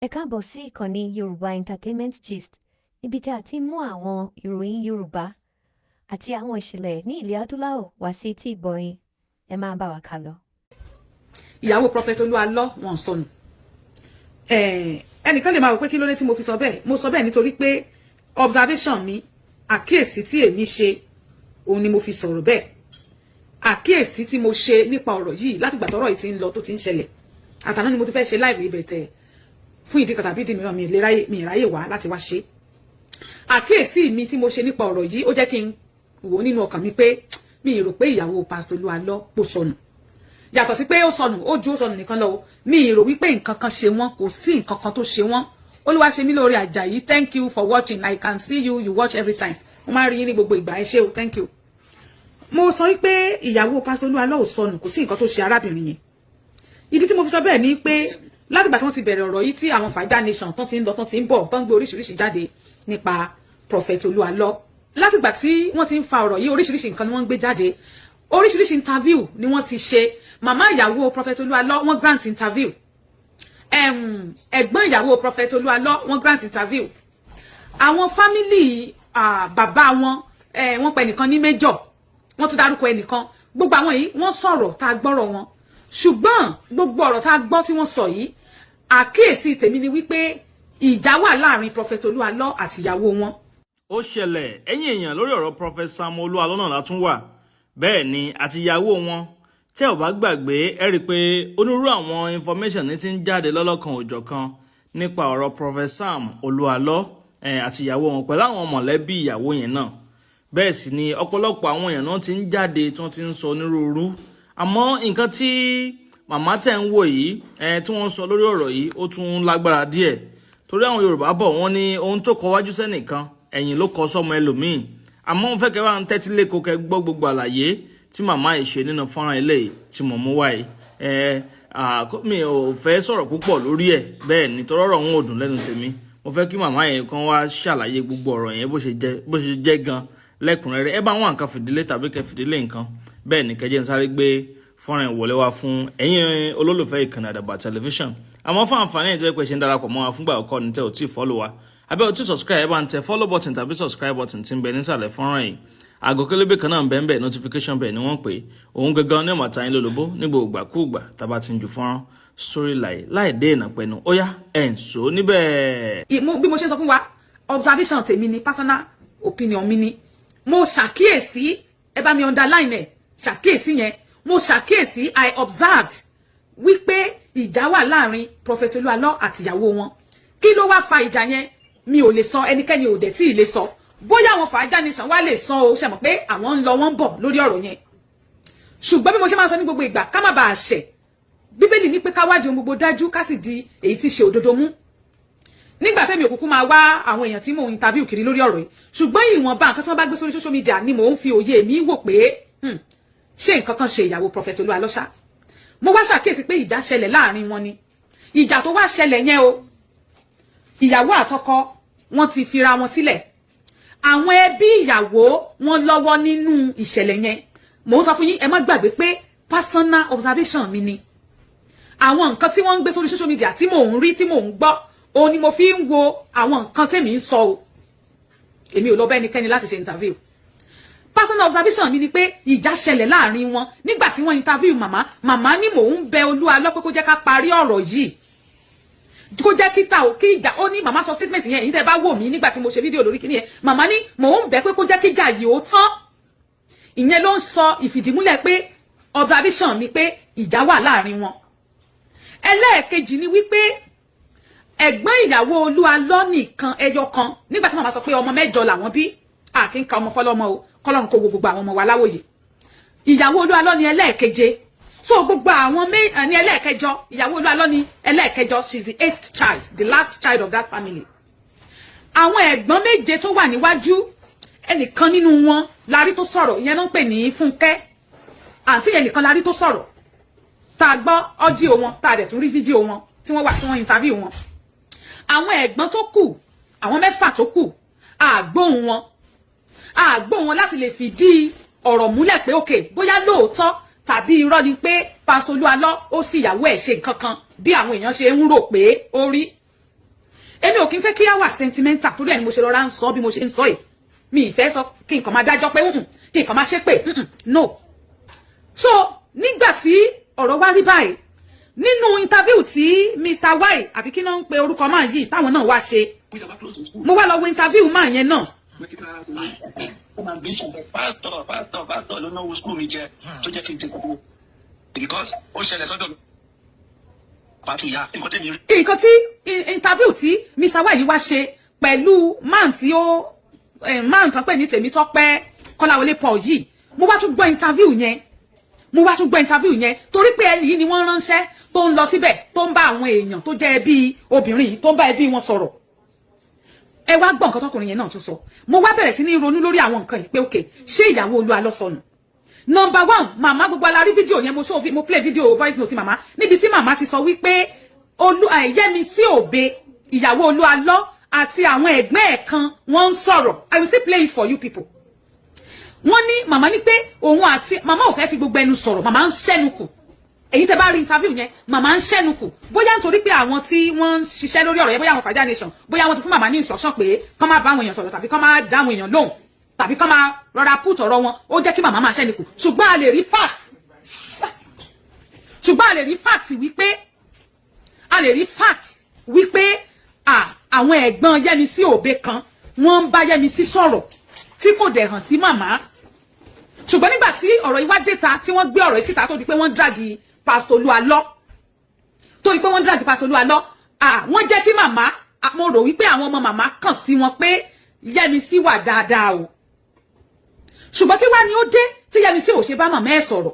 Ẹ káàbọ̀ sí ìkànnì Yorùbá Entertainment Gist, níbi tí a ti ń mú àwọn ìròyìn Yorùbá àti àwọn ìṣẹ̀lẹ̀ ní ilẹ̀ adúláwọ̀ wá sí etí ìgbọ́ yín. Ẹ máa bá wa kálọ. Ìyàwó Prophet Olúalọ, wọn sọnù. Ẹnìkan lè máa wò pé kí ló dé tí mo fi sọ bẹ́ẹ̀. Mo sọ bẹ́ẹ̀ nítorí pé observation mi, àkíyèsí tí èmi ṣe, òun ni mo fi sọ̀rọ̀ bẹ́ẹ̀. Àkíyèsí tí mo ṣe nípa ọ̀rọ̀ yìí látìgbà tọ́rọ̀ yìí ti ń lọ, tó ti ń ṣẹlẹ̀, àtàná ni mo ti fẹ́ ṣe live ibẹ̀ tẹ̀. Fún ìdí kan tàbí ìdí mìíràn, mi lè ráyè, mi ráyè wá láti wá ṣe. Àkíyèsí mi tí mo ṣe nípa ọ̀rọ̀ yìí, ó jẹ́ kí n wò nínú ọkàn mi pé mi rò pé ìyàwó Pastor Olúalọ kò sọnù. Yàtọ̀ sí pé ó sọnù, ó ju ó sọnù nìkan lọ, mi rò wípé nǹkan kan ṣe wọ́n. Kò sí nǹkan kan tó ṣe wọ́n. Olúwa ṣe mí lóore Àjàyí, thank you for watching. I can see you, you watch every time. Mo máa ń rí yín ní gbogbo ìgbà, ẹ ṣé o, thank you. Mo sọ wípé ìyàwó Pastor Olúalọ ò sọnù, kò sí nǹkan tó ṣe arábìnrin yẹn. Ìdí tí mo fi sọ bẹ́ẹ̀ ni pé látìgbà tí wọ́n ti bẹ̀rẹ̀ ọ̀rọ̀ yìí, tí àwọn Fàájà Nation tán ti ń lọ, tán ti ń bọ̀, tán ń gbé oríṣiríṣi jáde nípa Prophet Olúalọ, látìgbà tí wọ́n ti ń fa ọ̀rọ̀ yìí, oríṣiríṣi nǹkan ni wọ́n ń gbé jáde, oríṣiríṣi interview ni wọ́n ti ṣe. Màmá ìyàwó Prophet Olúalọ, wọ́n grant interview. Ẹ̀gbọ́n ìyàwó Prophet Olúalọ, wọ́n grant interview. Àwọn family bàbá wọn, wọ́n pe ẹnìkan ní major, wọ́n tún dárúkọ ẹnìkan. Gbogbo àwọn yìí, wọ́n sọ̀rọ̀ tá a gbọ́rọ̀ wọn. Ṣùgbọ́n gbogbo ọ̀rọ̀ tá a gbọ́ tí wọ́n sọ yìí, àkíyèsí tèmi ni wípé ìjà wà láàrin Prophet Olúalọ àti ìyàwó wọn. Ó ṣẹlẹ̀, ẹ̀yin èèyàn, lórí ọ̀rọ̀ Prophet Sam Olúalọ náà látún wà. Bẹ́ẹ̀ ni, àti ìyàwó wọn. Tẹ́ ò bá gbàgbé, ẹ rí i pé onírúurú àwọn information ní ti ń jáde lọ́lọ́kan òjọ̀kan nípa ọ̀rọ̀ Prophet Sam Olúalọ àti ìyàwó wọn pẹ̀lú àwọn mọ̀lẹ́bí ìyàwó yẹn náà. Bẹ́ẹ̀ sì ni ọ̀pọ̀lọpọ̀ àwọn èèyàn náà ti ń jáde tí wọ́n ti ń sọ onírúurú. Àmọ́ nǹkan tí màmá tẹ̀ ń wò yìí tí wọ́n sọ lórí ọ̀rọ̀ yìí, ó tún lágbára díẹ̀, torí àwọn Yorùbá bọ̀, wọ́n ní ohun tó kọ wájú sẹ́nìkan, ẹ̀yìn ló kọ sọ́mọ ẹlòmíì. Àmọ́ mo fẹ́ kẹ́ bá ń tẹ́tí lẹ́kọ̀ọ́, kẹ́ gbọ́ gbogbo àlàyé tí màmá yìí ṣe nínú fọ́nrán eléyìí tí mo mú wáyé. Mi ò fẹ́ sọ̀rọ̀ púpọ̀ lórí ẹ̀ bẹ́ẹ̀ ni, torí ọ̀rọ̀ òun ò dùn lẹ́nu tèmi. Mo fẹ́ kí màmá yẹn kan wá ṣàlàyé gbogbo ọ̀rọ̀ yẹn bó ṣe jẹ́ gan lẹ́kùnrẹ́rẹ́. Ẹ bá wọn nǹkan fìdílé tàbí kẹ́ fìdílé nǹkan. Bẹ́ẹ̀ ni, kẹjẹ́ ń sáré gbé fọ́nrán ìwọlé wá fún ẹ̀yin olólùfẹ́ ìkànnì Àdàbà Tẹlifíṣàn. Àmọ́ fún àǹfààní ìjọ ìpè ṣe ń darapọ̀ mọ́ wa fúngbà ọkọ ní tẹ́ ò tí ì follow wa abẹ́ ò tí subscribe, ẹ bá ń tẹ follow button tàbí subscribe button tí ń bẹ nísàlẹ̀ fọ́nrán yìí. Àgọ́ kélébé kan náà ń bẹ ń bẹ, notification bell ni wọ́n pè é. Òun gangan ní ọ̀mọ̀ta yín lólobó ní gbogbo ìgbàkúùgbà tá a bá ti ń ju fọ́nrán sórí láì láì dé ìnà pẹ̀lú. Ó yá, ẹ̀ ń sọ níbẹ̀. Bí mo ṣe sọ fún wa, observation tèmi ni, personal opinion mi ni. Mo ṣàkíyèsí, ẹ bá mi underline ẹ, ṣàkíyèsí yẹn, mo ṣàkíyèsí, I observed wípé ìjà wà láàrin Prophet Olúalọ àti ìyàwó wọn. Kí ló wá fa ìjà yẹn? Mi ò lè sọ, ẹnikẹ́ni ò dẹ̀ tí ì lè sọ. Bóyá àwọn Fàájà Nation wá lè sọ o. Ṣe mọ̀ pé àwọn ń lọ, wọ́n ń bọ̀ lórí ọ̀rọ̀ yẹn. Ṣùgbọ́n bí mo ṣe máa ń sọ ní gbogbo ìgbà, ká má bàa ṣẹ̀. Bíbélì ní pé ká wádìí ohun gbogbo dájú, ká sì di èyí tí ṣe òdodo mú. Nígbà tẹ́mi òkùnkùn máa wá àwọn èèyàn tí mò ń interview kiri lórí ọ̀rọ̀ yìí, ṣùgbọ́n ìwọ̀nba nǹkan tí wọ́n bá gbé sórí social media ni mò ń fi òye mi wò pé ṣé nǹkan kan ṣe ìyàwó Prophet Olúalọ ṣá. Mo wá ṣàkíyèsí pé ìjà ṣẹlẹ̀ láàrin wọn ni. Ìjà tó wá ṣẹlẹ̀ yẹn o, ìyàwó àtọkọ wọn ti fira wọn sílẹ̀. Àwọn ẹbí ìyàwó wọn lọ́wọ́ nínú ìṣẹ̀lẹ̀ yẹn. Mò ń sọ fún yín, ẹ má gbàgbé pé personal observation mi ni. Àwọn nǹkan tí wọ́n ń gbé sórí social media tí mò ń rí, tí mò ń gbọ́, òun ni mo fi ń wo àwọn nǹkan tèmi ń sọ o. Èmi ò lọ bá ẹnikẹ́ni láti ṣe interview. Personal observation mi ni pé ìjà ṣẹlẹ̀ láàrin wọn. Nígbà tí wọ́n interview màmá, màmá ní mò ń bẹ Olúwa lọ́pẹ́ kó jẹ́ ká parí ọ̀rọ̀ yìí, kó jẹ́ kí ta ò kí ìjà. Ó ní màmá sọ statement yẹn. Èyí tẹ́ bá wò mí nígbà tí mo ṣe fídíò lórí kíní yẹn, màmá ní mò ń bẹ pé kó jẹ́ kí ìjà yìí ó tán. Ìyẹn ló ń sọ ìfìdímúlẹ̀ pé observation mi pé ìjà wà láàrin wọn. Ẹlẹ́ẹ̀kejì ni wípé ẹ̀gbọ́n ìyàwó Olúalọ́ nìkan, ẹyọ kan, nígbà tí màmá sọ pé ọmọ 8 làwọn bí, àkínká ọmọ fọlọ́mọ o, kọ́lọ́run kó wo gbogbo àwọn ọmọ wa láwòye. Ìyàwó Olúalọ́ ni ẹlẹ́ẹ̀keje. So gbogbo àwọn ní ẹlẹ́ẹ̀kẹjọ, ìyàwó Olúalọ́ ní ẹlẹ́ẹ̀kẹjọ. She is the eighth child, the last child of that family. Àwọn ẹ̀gbọ́n 7 tó wà níwájú, ẹnìkan nínú wọn la rí tó sọ̀rọ̀. Ìyẹn ló ń pè ní Fúnkẹ́. Àǹtí yẹn nìkan la rí tó sọ̀rọ̀, tá a gbọ́ audio wọn, tá a dẹ̀ tún rí fídíò wọn tí wọ́n wà, tí wọ́n interview wọn. Àwọn ẹ̀gbọ́n tó kù, àwọn 6 tó kù, àgbóhùn wọn, àgbóhùn wọn láti lè fìdí ọ̀rọ̀ múlẹ̀ pé òkè bóyá lóòótọ́ tàbí irọ́ ni pé Pásítọ̀ Olúalọ́ ó fi ìyàwó ẹ̀ ṣe nǹkan kan bí àwọn èèyàn ṣe ń rò pé ó rí. Èmi ò kí ń fẹ́ kí á wà sentimental, torí ẹ̀ ni mo ṣe rọra ń sọ bí mo ṣe ń sọ yìí. Mi ì fẹ́ sọ kí nǹkan máa dájọ́ pé kí nǹkan máa ṣe pé no. So nígbà tí ọ̀rọ̀ wá rí báyìí, nínú interview tí Mr. Y, àbí kí náà ń pe orúkọ máa yìí, táwọn náà wá ṣe, mo wá lọ wo interview máa yẹn náà. Pásítọ̀, pásítọ̀, pásítọ̀ ló náwó school mi jẹ tó jẹ́ kí n ti kókó, because ó ṣẹlẹ̀ sọ́dọ̀ mi pàtó ìyá nǹkan tẹ̀mí rí. Nǹkan tí interview tí Mr. Y wá ṣe pẹ̀lú man tí ó man tán pè ní Tèmítọ́pẹ́ Kọ́láwọlé Paul yìí, mo wá tún gbọ́ interview yẹn. Mo wá tún gbọ́ interview yẹn torí pé ẹni yìí ni wọ́n ránṣẹ́ tó ń lọ síbẹ̀, tó ń bá àwọn èèyàn tó jẹ́ ẹbí obìnrin yìí, tó ń bá ẹbí wọn sọ̀rọ̀. Ẹ wá gbọ́ nǹkan tọkùnrin yẹn náà tún sọ. Mo wá bẹ̀rẹ̀ sí ní ronú lórí àwọn nǹkan yìí pé, ok, ṣé ìyàwó Olúwa sọnù? Number one, màmá, gbogbo alárí fídíò yẹn. Mo show, mo play fídíò voice note màmá níbi tí màmá ti sọ wípé olú Yẹ́misí Òbe, ìyàwó Olúalọ́, àti àwọn ẹ̀gbọ́n ẹ̀ kan wọ́n ń sọ̀rọ̀. I will still play it for you people. Wọ́n ní màmá ní pé òun àti màmá ò fẹ́ fi gbogbo ẹnu sọ̀rọ̀, màmá ń ṣẹ́nu kù. Èyí tẹ́ bá rí interview yẹn, màmá ń ṣẹ́nu kù, bóyá nítorí pé àwọn tí wọ́n ń ṣiṣẹ́ lórí ọ̀rọ̀ yẹn, bóyá àwọn Fàájà Nation, bóyá wọ́n ti fún màmá ní instruction pé kán má bá àwọn èèyàn sọ̀rọ̀, tàbí kán má dá àwọn èèyàn lóhùn, tàbí kán má rọra put ọ̀rọ̀ wọn. Ó jẹ́ kí màmá máa ṣẹ́nu kù. Ṣùgbọ́n a lè rí fact wípé àwọn ẹ̀gbọ́n Yẹ́misí Òbe kan, wọ́n ń bá Yẹ́misí sọ̀rọ̀ tí kò dẹ̀ hàn sí màmá. Ṣùgbọ́n nígbà tí ọ̀rọ̀ yìí wá déta, tí wọ́n gbé ọ̀rọ̀ yìí síta, tó di pé wọ́n drag Pastor Olúalọ́, tó di pé wọ́n drag Pastor Olúalọ́, wọ́n jẹ́ kí màmá, mo rò wípé àwọn ọmọ màmá kàn sí wọn pé Yẹ́misí wà dáadáa o. Ṣùgbọ́n kí wá ni ó dé tí Yẹ́misí ò ṣe bá màmá ẹ̀ sọ̀rọ̀?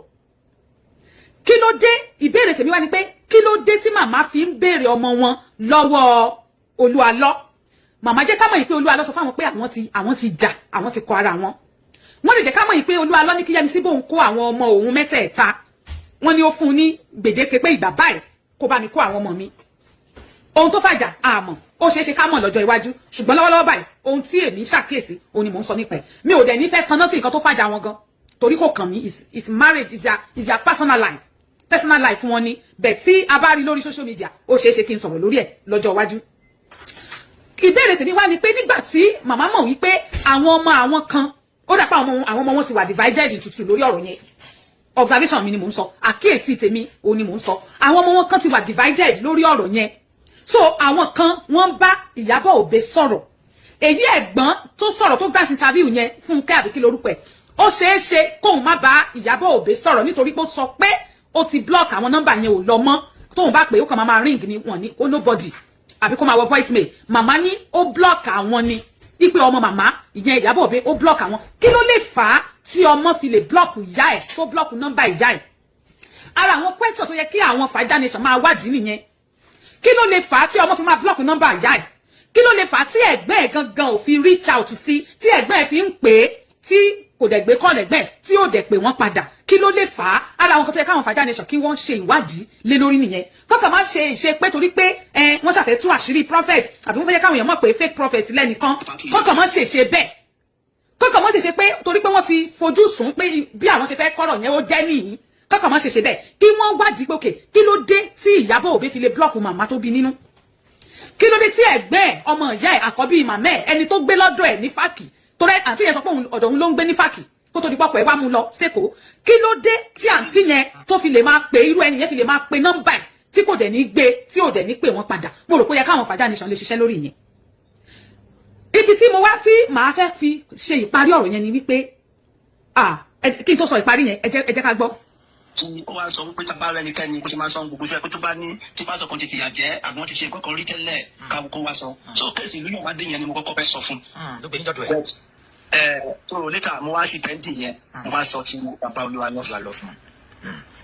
Kí ló dé? Ìbéèrè tèmi wá ni pé, kí ló dé tí màmá fi ń béèrè ọmọ wọn lọ́wọ́ Olúalọ́? Màmá jẹ́ ká mọ̀ yìí pé Olúalọ́ sọ fáwọn pé àwọn ti jà, àwọn ti kọ ara wọn. Wọ́n lè jẹ́ ká mọ̀ yìí pé Olúalọ́ ní kí Yẹ́misí bóun kó àwọn ọmọ òun mẹ́tẹ̀ẹ̀ta. Wọ́n ní ó fún un ní gbèdéke pé ìgbà báyìí kó bá mi kó àwọn ọmọ mi. Ohun tó fàjà àmọ́ ó ṣeé ṣe ká mọ̀ lọ́jọ́ iwájú, ṣùgbọ́n lọ́wọ́lọ́wọ́ báyìí, ohun tí èmi ṣàkíyèsí òun ni mò ń sọ nípa ẹ̀. Mi ò dẹ̀ ní fẹ́ taná sí nǹkan tó fàjà wọn gan, torí kò kàn mí. Is marriage, is their personal life, personal life wọn ni. Bẹ́ẹ̀ tí a bá rí lórí social media, ó ṣeé ṣe kí n sọ̀rọ̀ lórí ẹ̀ lọ́jọ́ iwájú. Ìbéèrè tèmi wá ni pé, nígbà tí màmá mọ̀ wípé àwọn ọmọ àwọn kan, ó dà pé àwọn ọmọ wọn ti wà divided into two lórí ọ̀rọ̀ yẹn. Observation mi ni mò ń sọ, àkíyèsí tèmi òun ni mò ń sọ. Àwọn ọmọ wọn kan ti wà divided lórí ọ̀rọ̀ yẹn. So àwọn kan, wọ́n bá Ìyábọ̀ Òbe sọ̀rọ̀. Èyí ẹ̀gbọ́n tó sọ̀rọ̀, tó grant interview yẹn, Fúnkẹ́ àbí kí lorúkọ ẹ̀, ó ṣeé ṣe kóun má bá Ìyábọ̀ Òbe sọ̀rọ̀, nítorí pé ó sọ pé ó ti block àwọn nọ́mbà yẹn, ò lọ mọ́. Tóun bá pè é, ó kàn máa máa ring ni, wọ́n ní ó nobody, àbí kó máa wọ voicemail. Màmá ní ó block àwọn ni, wípé ọmọ màmá, ìyẹn Ìyábọ̀ Òbe, ó block àwọn. Kí ló lè fà á tí ọmọ fi lè block ìyá ẹ̀, tó block nọ́mbà ìyá ẹ̀? Ara àwọn question tó yẹ kí àwọn Fàájà Nation máa wádìí nìyẹn. Kí ló lè fà á tí ọmọ fi máa block nọ́mbà ìyá ẹ̀? Kí ló lè fà á tí ẹ̀gbẹ́ ẹ̀ gangan ò fi reach out sí, tí ẹ̀gbẹ́ ẹ̀ fi ń pè é tí kò dẹ̀ gbé call ẹ̀gbẹ́ ẹ̀, tí ò dẹ̀ pè wọ́n padà? Kí ló lè fà á? Ara àwọn kan tó yẹ káwọn Fàájà Nation kí wọ́n ṣe ìwádìí lé lórí nìyẹn. Kọ́kàn má ṣe ìṣe pé torí pé ẹ wọ́n ṣàfẹ́ tú àṣírí prophet, àbí wọ́n fẹ́ jẹ́ káwọn èèyàn mọ̀ pé fake prophet lẹ́nìkan. Kọ́kàn má ṣe ṣe bẹ́ẹ̀. Kọ́kàn má ṣe ṣe pé torí pé wọ́n ti fojú sùn pé bí àwọn ṣe fẹ́ kọ́rọ̀ yẹn ó jẹ́ nìyí. Kọ́kàn má ṣe ṣe bẹ́ẹ̀. Kí wọ́n wádìí pé, okay, kí ló dé tí Ìyábọ̀ Òbí fi lè block màmá tó bí nínú? Kí ló dé tí ẹ̀gbẹ́ ẹ̀, ọmọ ìyá ẹ̀, àkọ́bí màmá ẹ̀, ẹni tó gbé lọ́dọ̀ ẹ̀ ní Fákì, torí àǹtí yẹn sọ pé ọ̀dọ̀ òun ló ń gbé ní Fákì kó tó di pọ́pọ̀ ẹ̀ wá mú lọ sÉkòó, kí ló dé tí àǹtí yẹn tó fi lè máa pe irú ẹni yẹn, fi lè máa pe nọ́mbà ẹ̀, tí kò dẹ̀ ní gbé, tí ò dẹ̀ ní pè wọ́n padà? Mo rò pé ó yẹ káwọn Fàájà Nation lè ṣiṣẹ́ lórí ìyẹn. Ibi tí mo wá tí màá fẹ́ fi ṣe ìparí ọ̀rọ̀ yẹn ni wípé, kí n tó sọ ìparí yẹn, ẹ jẹ́ ká gbọ́. Tí ó wá sọ wípé tábà rẹ nìkẹ́ni kó ṣe máa sọ gbogbo sọ pé tó bá ní tí pásọ̀ kan ti fìyà jẹ, àbí wọ́n ti ṣe nǹkan kan rí tẹ́lẹ̀, káwọn kó wá sọ. So case ìlú yóò wá dé yẹn ni mo kọ́kọ́ fẹ́ sọ fún. Ló gbé yín dọ́dọ̀ ẹ̀. Ẹ so later mo wá sí pẹ́ńtì yẹn, mo wá sọ tí bàbá Olúwa lọ. Olúwa lọ fún un.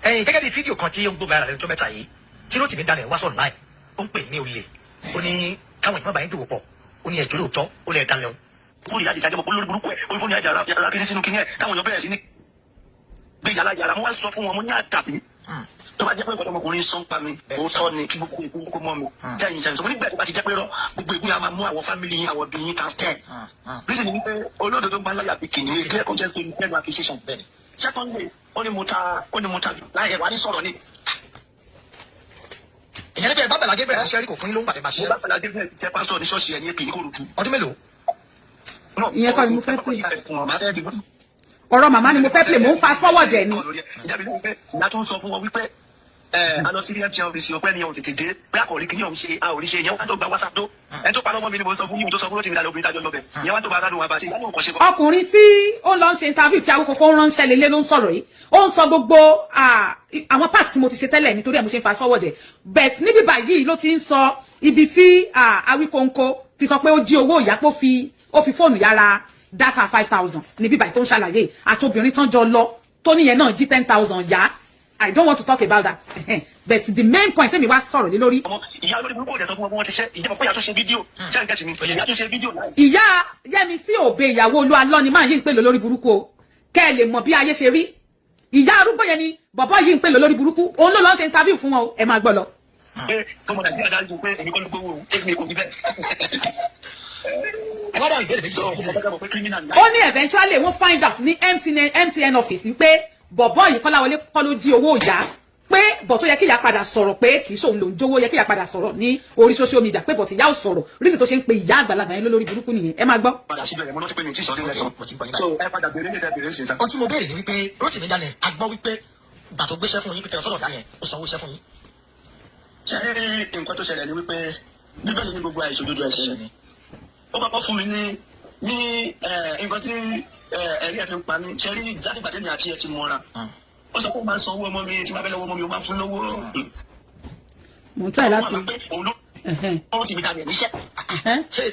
Ẹ̀yin, gẹ́gẹ́ bí fídíò kan tí ó ń gbó viral lẹ́nu tó mẹ́ta yìí, tí Rótìmí Daniel wá sọ̀rọ̀ online, ó ń pè ní olè, ó ní káwọn èèyàn má bàa yín dòwò pọ̀, ó ní ẹ̀jọ́ lóòótọ́, ó lẹ̀ dalẹ̀ o. Fóònù ìyá àjẹjáde mọ̀ pé lórí burúkú ẹ̀, ó ní fóònù ìyá àjàrà kiri sínú kinní ẹ̀, táwọn èèyàn bẹ̀rẹ̀ sí ní gbé yàrá yàrá. Mo wá sọ fún wọn, mo ní àtàbí tó bá jẹ́ pé ọmọkùnrin sọ ń pa mi, òótọ́ ni, kí gbogbo ègún kó mọ́ mi jẹ́yìn jẹ́yìn sọ. Mo nígbà tó bá ti jẹ́ pé rọ gbogbo ègún yà máa mú àwọn family yín, àwọn ẹbí yín times 10. Reason ni wípé olódodo máa ń láyà bí kìnìún, clear conscience to clear accusation. Secondly, ó ní mo ta láyé wà ní sọ̀rọ̀ ni. Ìyẹn ní bẹ́ẹ̀ bá Àgbàlá Gabriel ṣiṣẹ́ rí, kò fún yín ló ń gbàdé máa Mo ṣiṣẹ́. bá Àgbàlá Gabriel ṣiṣẹ́ pásítọ̀ ní ṣọ́ọ̀ṣì ẹ̀ ní AP ní Kòròdú. Ọdún mélòó? Ìyẹn kọ́ ni mo fẹ́ pè. Ọ̀rọ̀ màmá ni mo fẹ́ play, mò ń fast forward ẹ̀ ni. Ìjábí ló ń pẹ́ ìyá tó ń sọ fún wọn wípé ẹ a lọ sí MTN office, ọpẹ́ ni ọ̀ tètè dé pé àkọ̀rí kìíní ọ̀hún ṣe a ò rí ṣe. Ìyẹn wá tó gba WhatsApp tó ẹni tó parọ́ mọ́ mi ni mo sọ fún yín, tó sọ fún Rótìmí lálẹ́, obìnrin tájọ́ lọ́bẹ̀, ìyẹn wá tó bá sádùn wá bá ṣe ìyá náà kàn ṣe kọ́. Ọkùnrin tí ó lọ ń ṣe interview tí Awíkonko ń ránṣẹ́ lélẹ̀ ló ń sọ̀rọ̀ yìí. Ó ń sọ gbogbo àwọn part tí mo ti ṣe tẹ́lẹ̀, nítorí ẹ̀ mo ṣe ń fast forward ẹ̀. But níbí báyìí ló ti ń sọ ibi tí Awíkonko ti sọ pé ó jí owó ìyá, pé ó fi fóònù yára data 5,000. Níbí báyìí tó ń ṣàlàyé àti obìnrin tán jọ lọ tó níyẹn náà jí 10,000 yá. I don't want to talk about that, but the main point tẹ́mi wá sọ̀rọ̀ lé lórí. Ọmọ ìyá olórí burúkú ò dẹ̀ sọ fún wọn bí wọ́n ti ṣe ìjọba pé ìyá tó ṣe fídíò ṣé ń kẹ́tì mi, ìyá tó ṣe fídíò láì. Ìyá Yẹ́misí Òbí, ìyàwó Olúalọ́ ni máa yí ń pè lórí burúkú o. Kẹ́ ẹ lè mọ̀ bí ayé ṣe rí, ìyá arúgbó yẹn ni bọ̀bọ́ yìí ń pè lórí burúkú. Òun ló lọ ṣe interview fún wọn o. Ẹ máa gbọ́ lọ. Pé kọ́mọ Nàìjíríà dájú pé èmi kọ́ ló gbowó o, èmi kò rí bẹ́ẹ̀. Ẹ wá dáhùn ìbéèrè méjì. So mo fẹ́ kẹ́ mọ̀ pé criminal ni. Ó ní eventually wọ́n find out ní MTN office ní pé bọ̀bọ́ yìí, Kọ́láwọlé kọ́ ló jí owó ìyá, pé bọ̀ tó yẹ kí ìyá padà sọ̀rọ̀ pé kì í ṣòun lòún jówó, yẹ kí ìyá padà sọ̀rọ̀ ní orí social media, pé bọ̀ tí ìyá ò sọ̀rọ̀, reason tó ṣe ń pe ìyá àgbàlagbà yẹn lórí burúkú nìyẹn. Ẹ máa gbọ́. Padà síbẹ̀ yẹn, mo rántí pé mi ò tí ì sọ nílẹ̀. Mo ti gbọ́ yín. So ẹ padà béèrè ní ìfẹ́ béèrè sí sá. Ohun tí mo béèrè ni wípé Rótìmí Daniel, a gbọ́ wípé gbà tó gbéṣẹ́ fún yín, pé sọ́dọ̀ ọ̀gá yẹn, ó sanwó iṣẹ́ fún yín. Ṣe rí, nǹkan tó ṣẹlẹ̀ ni wípé Bíbélì ní gbogbo àìṣòdodo ẹ̀ṣẹ̀ ni. Ó kọ́kọ́ fún mi ní nǹkan tí ẹ̀rí ẹ̀ fi ń pa mí. Ṣe rí, látìgbà tẹ́mi àti ẹ̀ ti mọ́ra, ó sọ pé ó máa ń san owó ọmọ mi tí wọ́n fẹ́ lọ́wọ́ ọmọ mi, ó máa ń fún lówó. Mò ń try láti. Pé òun ló Rótìmí Daniel níṣẹ́.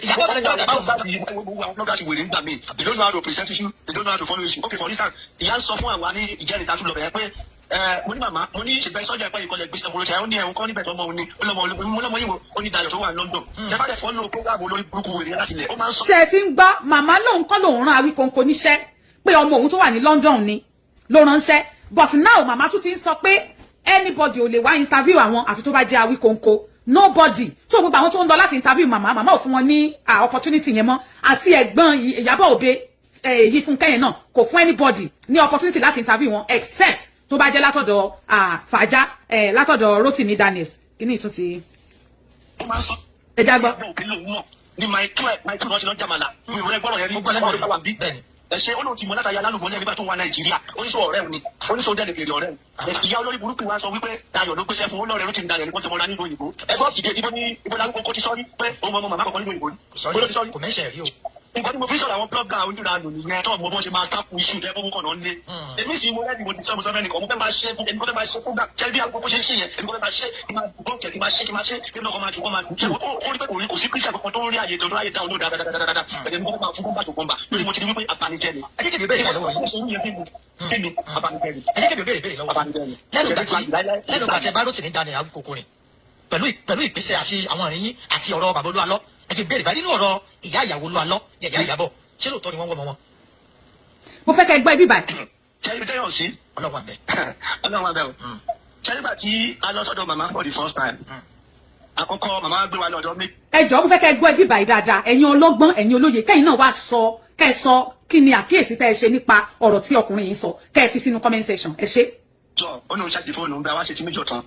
Ìyàwó ọ̀gá ìjọba báwo máa Blogger wèrè ń gbà mí. They don't know how to present issue, they don't know how to follow issue. Okay, for instance, ìyá ń sọ fún àwa ní ìjẹrin tún lọ bẹ̀rẹ̀ pé mo ní màmá, mo ní ṣègbè sọ́jà ẹ̀pẹ́ ìkọlẹ̀ gbèsè fún ó ní ẹ̀hún kọ́ níbẹ̀ tó ọmọ òun ní ó lọ́mọ mo lọ́mọ yìí wo, ó ní Dayọ̀ tó wà ní London. Tẹ́ bá dẹ̀ follow program olórí burúkú wèrè láti ilẹ̀, ó máa ń sọ. Ṣe ti ń gbọ́? Màmá lòun kọ́ lòun rán Awíkonko níṣẹ́, pé ọmọ òun tó wà ní London ni ló ránṣẹ́. But now màmá tún ti ń sọ pé anybody ò lè wá interview àwọn àfi tó bá jẹ́ Awíkonko. Nobody. So gbogbo àwọn tó ń lọ láti interview màmá, màmá ò fún wọn ní opportunity yẹn mọ́. Àti ẹ̀gbọ́n Ìyábọ̀ Òbe èyí Fúnkẹ́ yẹn náà, kò fún anybody ní opportunity láti interview wọn except tó bá jẹ́ látọ̀dọ̀ Fàájà, látọ̀dọ̀ Rotimi Daniels. Kí ni ìtún ti Ó máa ń sọ. Ẹ já gbọ́. Ìyábọ̀ Òbí lòun mọ̀ ní my two, my two náà ṣe lọ jàmàlà mi ò rẹ gbọ́dọ̀ yẹn rí. Mo gbọ́ lẹ́nu ọ̀rọ̀ tó wà bí. Bẹ́ẹ̀ni. Ẹ ṣe, ó lóun ti mọ látàrí alálùbọ́lẹ̀ nígbà tó wà Nàìjíríà, oníṣòwò ọ̀rẹ́ òní, oníṣòwò dẹ̀ lè bèrè ọ̀rẹ́ òun. Ìyá olórí burúkú wa sọ wípé Dayọ̀ ló gbéṣẹ́ fún olóòrẹ́ Rótìmí Daniel ní wọ́n jọmọ ra nílùú òyìnbó. Ẹgbẹ́ òkìdé ibo ní ibo l'Awíkonko ti sọ́rí pé òun ọmọ màmá kọ̀ọ̀kan nílùú òyìnbó Kò ni. Bó ló ti sọ́rí sọ́rí? Kò mẹ́sẹ̀ rí o. Nǹkan tí mo fi sọ̀rọ̀ àwọn blogger oníranù nìyẹn, tó mọ bó ṣe máa tákù iṣu tẹ́ fún kọ̀ọ̀nà ńlé. Èmi sì mo rẹ́ẹ̀dì, mo ti sọ, mo sọ fẹ́ nìkan, mo fẹ́ máa ṣe, èmi kò fẹ́ máa ṣe program. Ṣé bí Awíkonko ṣe ń ṣe yẹn, èmi kò fẹ́ máa ṣe, kí máa gbọ́ kí máa ṣe, kí máa ṣe, kí lọ́kọ̀ máa jù kọ́ máa jù. Ṣé ó rí pé kò rí, kò sí Christian kankan tó ń rí àyè tó ń ráyè dáhùn dáadáa? Èmi kò fẹ́ máa fún bọ́mbà tó bọ́mbà lórí, mo ti rí wípé abanijẹ́ ni. Ẹ jẹ́ kí mi béèrè lọ́wọ́ yín. Kí ni abanijẹ́ ni? Ẹ jẹ́ kí mi béèrè lọ́wọ́ yín. Lẹ́nu ìgbà tí ẹ bá Rótìmí Daniel Awíkonko rìn pẹ̀lú ìgbésẹ̀ àti àwọn ìrìn yín àti ọ̀rọ̀ bàbá Olúalọ́, ẹ jẹ́ béèrè báyìí, nínú ọ̀rọ̀ ìyá ìyàwó Olúalọ́ ní ìyá Ìyábọ̀, ṣé lóòótọ́ ni wọ́n wọ́ ọmọ wọn? Mo fẹ́ kẹ́ ẹ gbọ́ ibi báyìí. Ṣé ibi tẹ́yọ̀ sí? Ọlọ́run àbẹ̀. Ọlọ́run abẹ́ o. Ṣé nígbà tí a lọ sọ́dọ̀ màmá for the first time, àkọ́kọ́ màmá gbé wa lọ́dọ̀ méjì. Ẹ jọ̀ọ́, mo fẹ́ kẹ́ ẹ gbọ́ ibi báyìí dáadáa. Ẹ̀yin ọlọ́gbọ́n, ẹ̀yin olóye, kẹ́yìn náà wá sọ, kẹ́ ẹ sọ kí ni àkíyèsí tẹ́ ẹ ṣe nípa ọ̀rọ̀ tí ọkùnrin yìí sọ. Kẹ́ ẹ fi sínú comment section. Ẹ ṣé. Jọ ó ní òun ṣáàjì fóònù ń bẹ wá ṣe tí méjọ tán.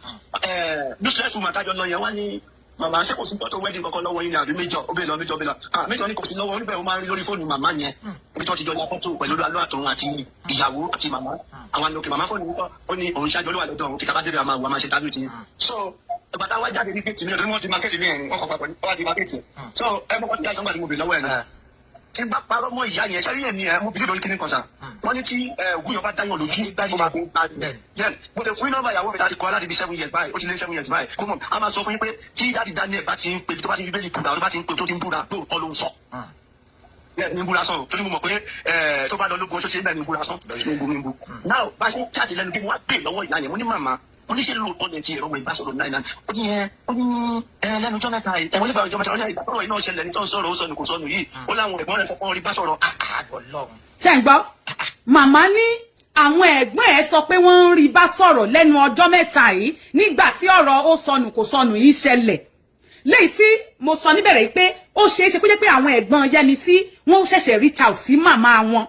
Useless woman tájọ lọ yẹn wá ní, "Màmá, ṣé kò sí fọ́tò wedding kankan lọ́wọ́ yín ni àbí méjọ?" Ó bẹ́ẹ̀ lọ, méjọ bẹ́ẹ̀ lọ, ah, méjọ ní kò sí lọ́wọ́ oníbẹ̀. Ó máa ń rí lórí fóònù màmá yẹn ibi tó ti jọ ya fọ́tò pẹ̀lú alọ́ àtòun àti ìyàwó àti màmá àwọn àlòkè. Màmá fóònù wípé ó ní òun ṣáàjì olúwa lọ́dọ̀ òun kìtà bá débẹ̀, àmà òun àmà ṣe tábìlì tì. So ìgbà táwa jáde ní géètì mi, ọdún wọn ti máa géètì mi ẹ̀rín wọn kọ papọ̀ ní wọ́n ti máa géètì. So ẹ mọ̀ kọ́ tí àìsàn gbà tí mo bè lọ́wọ́ ẹ̀ ní tí n bá parọ́ mọ́ ìyá yẹn sẹ́rí ẹ̀mí ẹ̀, mo bìlí lórí kíní kan sà. Wọ́n ní tí ògùn yẹn bá dáyàn lójú, ó máa fi ń gbá ni. Yes, mo lè fún yín nọ́mbà ìyàwó mi láti kọ́ láti bí 7 years báyìí, ó ti lé 7 years báyìí. Kó mọ̀, a máa sọ fún yín pé tí dáàdi Daniel bá ti ń pè, tó bá ti ń fi bẹ́ẹ̀lì búra, tó bá ti ń pè, tó ti ń búra, pé òótọ́ ló ń sọ. Bẹ́ẹ̀ ní búra sọ̀rọ̀, torí mo mọ̀ pé tó bá lọ lógun oṣooṣe bẹ́ẹ̀ ní búra sọ ní bu ní bu. Now, bá a ṣe ń jáde lẹ́nu bí, mo wá gbé lọ́wọ́ ìyá yẹn, mo ní, "Màmá," mo ní, "ṣe lóòótọ́ lẹ ti ẹ̀rọ ọmọ ìbásọ̀rọ̀ náà?" Ó ní ẹ, ó ní ẹ lẹ́nu ọjọ́ mẹ́ta yìí, ẹ̀wọ̀n nígbà ọjọ́ mẹ́ta, ó ní ìgbà iná ṣẹlẹ̀ ní tó ń sọ̀rọ̀, ó sọnù kò sọnù yìí, ó láwọn ẹ̀gbọ́n rẹ̀ sọ pé wọ́n rí bá sọ̀rọ̀. Ọlọ́run. Ṣé ń gbọ́? Màmá ní àwọn ẹ̀gbọ́n ẹ̀ sọ pé wọ́n ń rí bá sọ̀rọ̀ lẹ́nu ọjọ́ mẹ́ta yìí, nígbà tí ọ̀rọ̀ ó sọnù kò sọnù yìí ṣẹlẹ̀. Léyìí tí mo sọ níbẹ̀rẹ̀ yìí pé ó ṣeé ṣe kó jẹ́ pé àwọn ẹ̀gbọ́n Yẹ́misí, wọ́n ṣẹ̀ṣẹ̀ reach out sí màmá wọn,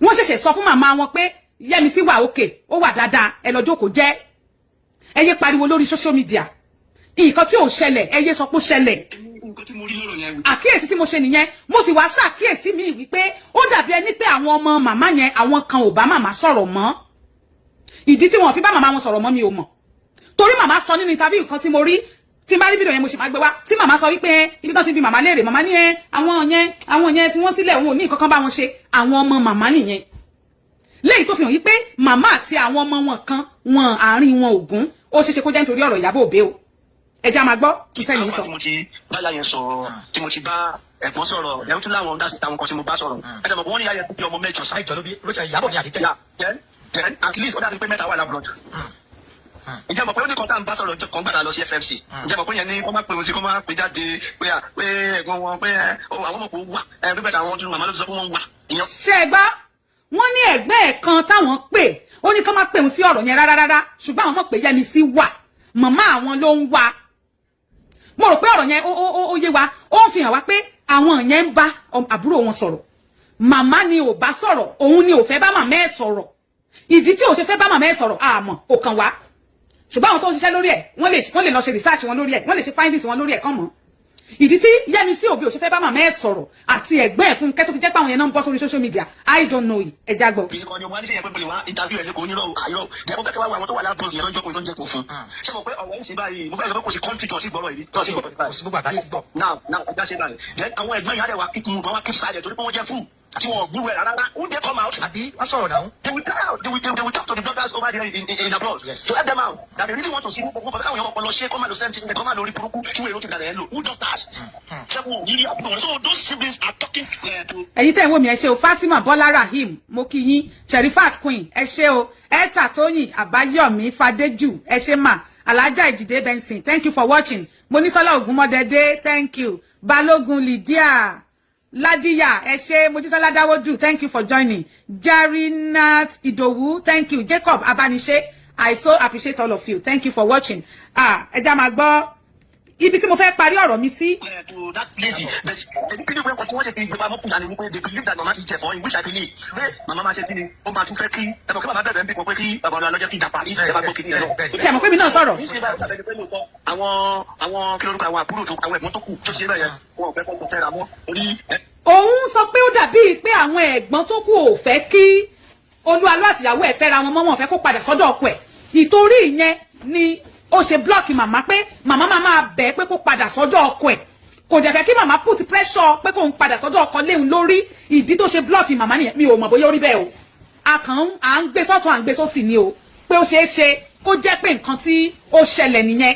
wọ́n ṣẹ̀ṣẹ̀ sọ fún màmá wọn pé Yẹ́misí wà òkè, ó wà dáadáa, ẹ lọ jókòó jẹ́, ẹ yé pariwo lórí social media. Nǹkan tí ò ṣẹlẹ̀, ẹ yé sọ pé ó ṣẹlẹ̀. Nǹkan tí mo rí lọ́rọ̀ yẹn. Àkíyèsí tí mo ṣe nìyẹn. Mo sì wá ṣàkíyèsí mi wípé ó dàbí ẹni pé àwọn ọmọ màmá yẹn, àwọn kan ò bá màmá sọ̀rọ̀ mọ́. Ìdí tí wọn fi bá màmá wọn sọ̀rọ̀ mọ́, mi ò mọ̀, torí màmá sọ nínú interview kan tí mo rí, tí n bá rí fídíò yẹn, mo sì máa gbé wá, tí màmá sọ wípé ibi tán ti bi màmá léèrè, màmá ní ẹ àwọn yẹn fi wọ́n sílẹ̀, òun ò ní nǹkan kan bá wọn ṣe. Àwọn ọmọ màmá nìyẹn, léyìí tó fi hàn yí pé màmá àti àwọn ọmọ wọn kan wọn, àárín wọn ògún. Ó ṣeéṣe kó jẹ́ nítorí ọ̀rọ̀ Ìyábọ̀ Òbé o. Ẹ já máa gbọ́ ìfẹ́ mi sọ. Tí mo ti bá yẹn sọ̀rọ̀, tí mo ti bá ẹ̀gbọ́n sọ̀rọ̀, ẹ̀rú tún láwọn ọ̀dà sísá wọn kan tí mo bá sọ̀rọ̀, ẹ̀ dẹ̀ mọ̀ pé wọ́n ní ìyá yẹn bí ọmọ 8 sá. Mẹ́jọ ló bí Rachel, Ìyábọ̀ ní àdìtẹ̀. Yeah, then at least ó dàbí pé mẹ́ta wà l'abroad. Ǹjẹ́ mọ̀ pé ó ní kan tá à ń bá sọ̀rọ̀ kan gbàdá lọ sí FMC? Ǹjẹ́ mọ̀ pé yẹn ní kó má pè òun sí, kó má pè jáde pé à pé ẹ̀gbọ́n wọn pé ẹ àwọn ọmọ kò wà ẹ pípẹ́ àwọn tún màmá ló ti sọ pé wọ́n wà. Ìyẹn Ṣé ẹ gbọ́? Wọ́n ní ẹ̀gbẹ́ ẹ̀ kan táwọn pè, ó ní kán má pè òun sí ọ̀rọ̀ yẹn rárá rárá, ṣùgbọ́n àwọn mọ̀ pé Yẹ́misí wà, màmá àwọn ló ń wá. Mo rò pé ọ̀rọ̀ yẹn ó yé wa. Ó ń fi hàn wá pé àwọn yẹn ń bá àbúrò wọn sọ̀rọ̀, màmá ni ò bá sọ̀rọ̀, òun ni ò fẹ́ bá màmá ẹ̀ sọ̀rọ̀. Ìdí tí ò ṣe fẹ́ bá màmá ẹ̀ sọ̀rọ̀, àmọ́ kò kàn wá, ṣùgbọ́n àwọn tó ń ṣiṣẹ́ lórí ẹ̀, wọ́n lè lọ ṣe research wọn lórí ẹ̀, wọ́n lè ṣe findings wọn lórí ẹ̀ kàn mọ́ ìdí tí Yẹ́misí Òbí ò ṣe fẹ́ bá màmá ẹ̀ sọ̀rọ̀ àti ẹ̀gbọ́n ẹ̀ Fúnkẹ́, tó fi jẹ́ pé àwọn yẹn náà ń bọ́ sórí social media. I don't know it. Ẹ já gbọ́. Obìnrin kan ni wọ́n á ní sẹ́yìn pé mo lè wá interview ẹ̀ lẹ́kọ̀ọ́ onírọ̀ àìrọ̀ jẹ́. Mo fẹ́ kí wá wo àwọn tó wà l'abroad yẹn lọ́jọ́ kò tó ń jẹ́ kó fún. Ṣé mo pé ọ̀rọ̀ yìí sí báyìí, mo fẹ́ sọ pé kò sí country tó sí gbọ́rọ̀ yìí tó sí gbọ́rọ̀ Kò sí, gbogbo àgbáyé ti gbọ́. Now now, ẹja ṣe báyìí. Then àwọn ẹ̀gbọ́n yẹn á dẹ̀ wá keep mute, wọ́n wá keep silent torí pé wọ́n jẹ́ fún tí wọ́n gbúrò ẹ̀ rárá. Wọ́n dey come out. Àbí wọ́n sọ̀rọ̀ náà. They will cry out. They will talk to the bloggers over there in abroad to help them out. That they really want to see. Wọ́n fẹ́ káwọn èèyàn ọpọlọ ṣe kọ́ máa lo sẹ́ńtì kọ́ máa lo orí burúkú tí wọ́n èrò ti dàrẹ́ lò. Who does that? Ṣẹ́gun yìí àbúrò wọn. So those siblings are talking to Ẹ̀yin tẹ́ ń wò mí, ẹ ṣé o. Fatima Bọ́lá Rahim, mo kí yín. Sherifat Queen, ẹ ṣé o. Esther Tóyìn Àbáyọ̀mí Fadéjù, ẹ ṣé mà. Alhaja Ìjìdé Benson, thank you for watching. Monísọ́lá Ògúnmọ́dẹ́dẹ́, thank you. Balógun Lydia Ládìyà, ẹ ṣé. Mojísọ́lá Dáwọ́dù, thank you for joining. Jarinat Idowu, thank you. Jacob Abanise, I so appreciate all of you. Thank you for watching. Ah, ẹ já máa gbọ́ ibi tí mo fẹ́ parí ọ̀rọ̀ mi sí. To that lady, but èmi kí ni pé nǹkan tí wọ́n ṣe fi gbé pamọ́ fún ìyá ni wípé they believe that mama ti jẹ for him, which I believe pé mama máa ṣe kí ni, ó máa tún fẹ́ kí ẹ mọ̀ kí mama bẹ̀rẹ̀ ń bí pọ̀ pé kí bàbá ọ̀nà lọ́jọ́ kí ìjà parí, ẹ bá gbọ́ kí ni ẹ lọ. Ṣe àmọ́ pé mi náà sọ̀rọ̀? Ní ṣe báyìí, ó dàbẹ̀ ni pé lóòótọ́ àwọn kí lórúkọ àwọn àbúrò tó, àwọn ẹ̀gbọ́n tó kù tó ṣe bẹ́ẹ̀ yẹn, wọn ò fẹ́ kó fẹ́ra mọ́ orí ẹ. Òun sọ pé ó dàbíi pé àwọn ẹ̀gbọ́n tó kù ò fẹ́ kí Olúalọ́ àtìyàwó ẹ̀ fẹ́ra wọn mọ́, wọn ò fẹ́ kó padà sọ́dọ̀ ọkọ ẹ̀. Ìtorí ìyẹn ni ó ṣe block màmá, pé màmá máa máa bẹ̀ ẹ́ pé kó padà sọ́dọ̀ ọkọ ẹ̀, kò dẹ̀ fẹ́ kí màmá put pressure pé kóun padà sọ́dọ̀ ọkọ léun lórí. Ìdí tó ṣe block màmá nìyẹn. Mi ò mọ̀ bóyá ó rí bẹ́ẹ̀ o. A kàn ń à ń gbé sọ́tún, à ń gbé sósì ni o, pé ó ṣeé ṣe kó jẹ́ pé nǹkan tí ó ṣẹlẹ̀ nìyẹn.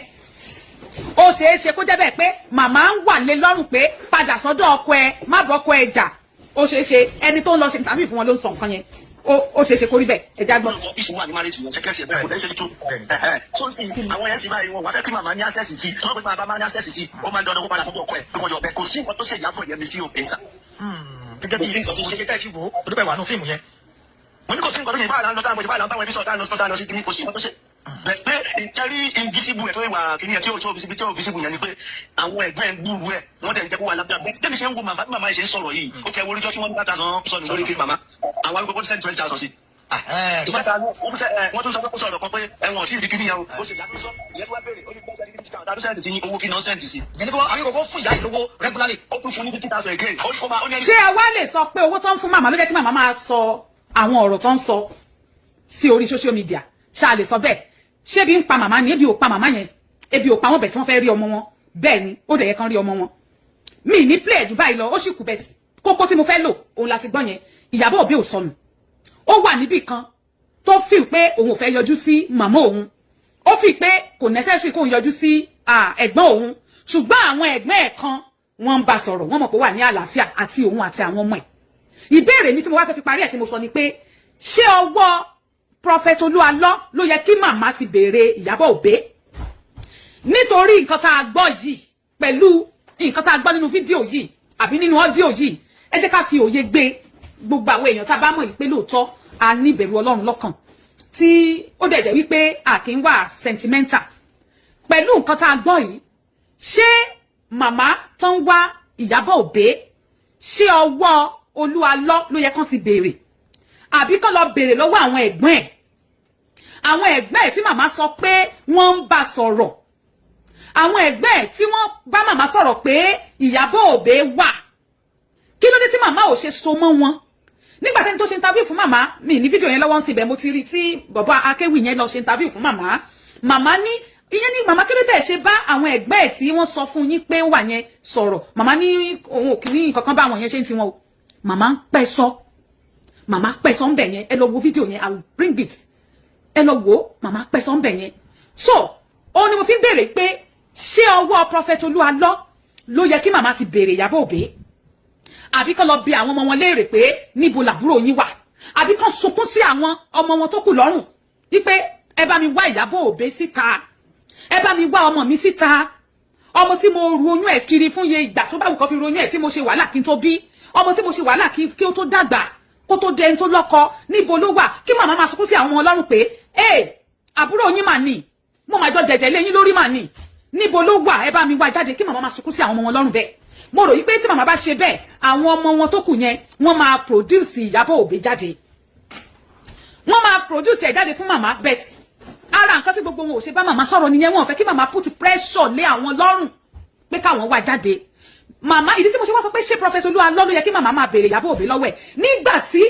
Ó ṣeé ṣe kó jẹ́ bẹ́ẹ̀ pé màmá ń wà lé lọ́rùn pé padà sọ́dọ̀ ọkọ ẹ, má bọ́kọ ẹ jà. Ó ṣeé ṣe. Ẹni tó ń lọ ṣe tàbí fún wọn ló ń sọ nǹkan yẹn. Ó ṣeé ṣe kó rí bẹ́ẹ̀. Ẹ já gbọ́. Issue wà ní marriage yẹn, ṣẹkẹsì ẹ bẹ́ẹ̀ kò dẹ́ ṣe tuntun. So sì àwọn yẹn sì báyìí, wọn wà fẹ́ kí màmá ní access sí. Wọ́n pè bàbá máa ní access sí, ó máa ń dandan kó padà sọ́dọ̀ ọkọ ẹ̀ bí wọ́n jọ bẹ́ẹ̀. Kò sí nǹkan tó ṣe ìyàbọ̀ yẹn mi sí òpin sà. Gẹ́gẹ́ bí òye tẹ́ fi wò ó, olùpẹ̀ wà nù fíìmù yẹn. Mo ní kò sí nǹkan tó ṣe. Báyìí là ń lọ táwọn báyìí là ń báwọn ẹbí sọ̀rọ̀, táwọn lọ sí táwọn lọ sí kìíní, kò sí nǹkan tó ṣe. Bẹ́ẹ̀ pé ìtẹ́rí invisible ẹ̀ tó wà kìíní ẹ̀ tí ó visible, tí ó visible yẹn ni pé àwọn ẹ̀gbọ́n ẹ̀ ń gbúrú ẹ̀, wọ́n dẹ̀ ń jẹ́ kó wà lábẹ́ àbẹ́. Bẹ́ẹ̀ mi ṣe ń wo màmá, bí màmá yẹn ṣe ń sọ̀rọ̀ yìí, ó kẹ́ oríjọ́ tí wọ́n ní 5,000 sọnù lórí kí màmá àwọn arúgbó kó send 20,000 sí. Wọ́n tún sọ pé kó sọ̀rọ̀ kan pé ẹ̀wọ̀n sí ìdí kìíní yẹn o, ó ṣe ìyá tó sọ ìyẹn tó wá béèrè, ó ní kó send 50,000 tó send sí owó kí náà send sí. Ìyẹn ni kó àwọn kòkó fún ìyá ìlówó regularly. Ó tún fún ní 50,000 again, ó ní kó máa ó ní ẹni. Ṣé ẹ wá lè sọ pé owó tó ń fún màmá ló jẹ́ kí màmá máa sọ àwọn ọ̀rọ̀ tó ń sọ sí orí social media? Ṣá lè sọ bẹ́ẹ̀? Ṣé ebi ń pa màmá ni? Ebi ò pa màmá yẹn, ebi ò pa wọn bẹ̀ tí wọ́n fẹ́ rí ọmọ wọn. Bẹ́ẹ̀ ni ó dẹ̀ yẹ kán rí ọmọ wọn. Mi ní play jù báyìí lọ, ó sì kù bẹ́ẹ̀. Kókó tí mo fẹ́ lò òun láti gbọ́ yẹn. Ìyábọ̀ Òbí ò sọnù. Ó wà níbì kan tó feel pé òun ò fẹ́ yọjú sí màmá òun, ó fi pé kò necessary kóun yọjú sí ẹ̀gbọ́n òun, ṣùgbọ́n àwọn ẹ̀gbọ́n ẹ̀ kan wọ́n ń bá sọ̀rọ̀, wọ́n mọ̀ pé ó wà ní àlàáfíà àti òun àti àwọn ọmọ ẹ̀. Ìbéèrè mi tí mo wá fẹ́ fi parí ẹ̀ tí mo sọ ni pé, ṣé ọwọ́ Prophet Olúalọ́ ló yẹ kí màmá ti béèrè Ìyábọ̀ Òbé? Nítorí nǹkan tá a gbọ́ yìí, pẹ̀lú nǹkan tá a gbọ́ nínú fídíò yìí àbí nínú audio yìí, ẹ jẹ́ ká fi òye gbé. Gbogbo àwọn èèyàn tá a bá mọ̀ yìí pé lóòótọ́ a ní ìbẹ̀rù Ọlọ́run lọ́kàn, tí ó dẹ̀ jẹ́ wípé a kì í wà sentimental, pẹ̀lú nǹkan tá a gbọ́ yìí, ṣé màmá tó ń wá Ìyábọ̀ Òbé, ṣé ọwọ́ Olúalọ́ ló yẹ kán ti béèrè, àbí kán lọ béèrè lọ́wọ́ àwọn ẹ̀gbọ́n ẹ̀, àwọn ẹ̀gbọ́n ẹ̀ tí màmá sọ pé wọ́n ń bá sọ̀rọ̀? Àwọn ẹ̀gbẹ́ ẹ̀ tí wọ́n bá màmá sọ̀rọ̀ pé Ìyábọ̀ Òbé wà, kí ló dé tí màmá ò ṣe so mọ́ wọn nígbà tẹ́ni tó ṣe interview fún màmá? Mi ní fídíò yẹn lọ́wọ́ ń síbẹ̀, mo ti rí tí bọ̀bọ̀ akéwì yẹn lọ ṣe interview fún màmá. Màmá ní ìyẹn ní màmá, kí ló dé ṣe bá àwọn ẹ̀gbẹ́ ẹ̀ tí wọ́n sọ fún yín pé ó wà yẹn sọ̀rọ̀? Màmá ní òun ò kì ní nǹkan kan bá àwọn yẹn ṣe ń tiwọn o. Màmá ń pẹ́ sọ, màmá pẹ́ sọ ń bẹ̀ yẹn. Ẹ lọ wo fídíò yẹn, I will bring it, ẹ lọ wo. Màmá pẹ́ sọ ń bẹ̀ yẹn. So ó ní mo fi ń béèrè pé ṣé ọwọ́ Prophet Olúalọ́ ló yẹ kí màmá ti béèrè Ìyábọ̀ Òbé, àbí kán lọ bi àwọn ọmọ wọn léèrè pé níbo làbúrò yín wà, àbí kán sunkún sí àwọn ọmọ wọn tó kù lọ́rùn wípé ẹ bá mi wá Ìyábọ̀ Òbé síta, ẹ bá mi wá ọmọ mi síta, ọmọ tí mo ru oyún ẹ̀ kiri fún iye ìgbà tó bá wù kó fi ru oyún ẹ̀, tí mo ṣe wàhálà kí n tó bí ọmọ, tí mo ṣe wàhálà kí ó tó dàgbà, kó tó dẹni tó lọ́kọ, níbo ló wà? Kí màmá máa sunkún sí àwọn ọmọ ọlọ́run pé ẹ àbúrò yín mà ní, mo máa jọ jẹ̀jẹ̀ lé yín lórí mà ní, níbo ló wà? Ẹ bá mi wá jáde. Kí màmá máa sunkún sí àwọn ọmọ wọn lọ́rùn bẹ́ẹ̀. Mo rò yí pé tí màmá bá ṣe bẹ́ẹ̀, àwọn ọmọ wọn tó kù yẹn, wọ́n máa produce Ìyábọ̀ Òbí jáde, wọ́n máa produce ẹ̀ jáde fún màmá. But ara nǹkan tí gbogbo wọn ò ṣe bá màmá sọ̀rọ̀ nìyẹn. Wọn ò fẹ́ kí màmá put pressure lé àwọn lọ́rùn pé káwọn wá jáde. Màmá, ìdí tí mo ṣe wá sọ pé ṣé Prophet Olúalọ́ ló yẹ kí màmá máa béèrè Ìyábọ̀ Òbí lọ́wọ́ ẹ̀, nígbà tí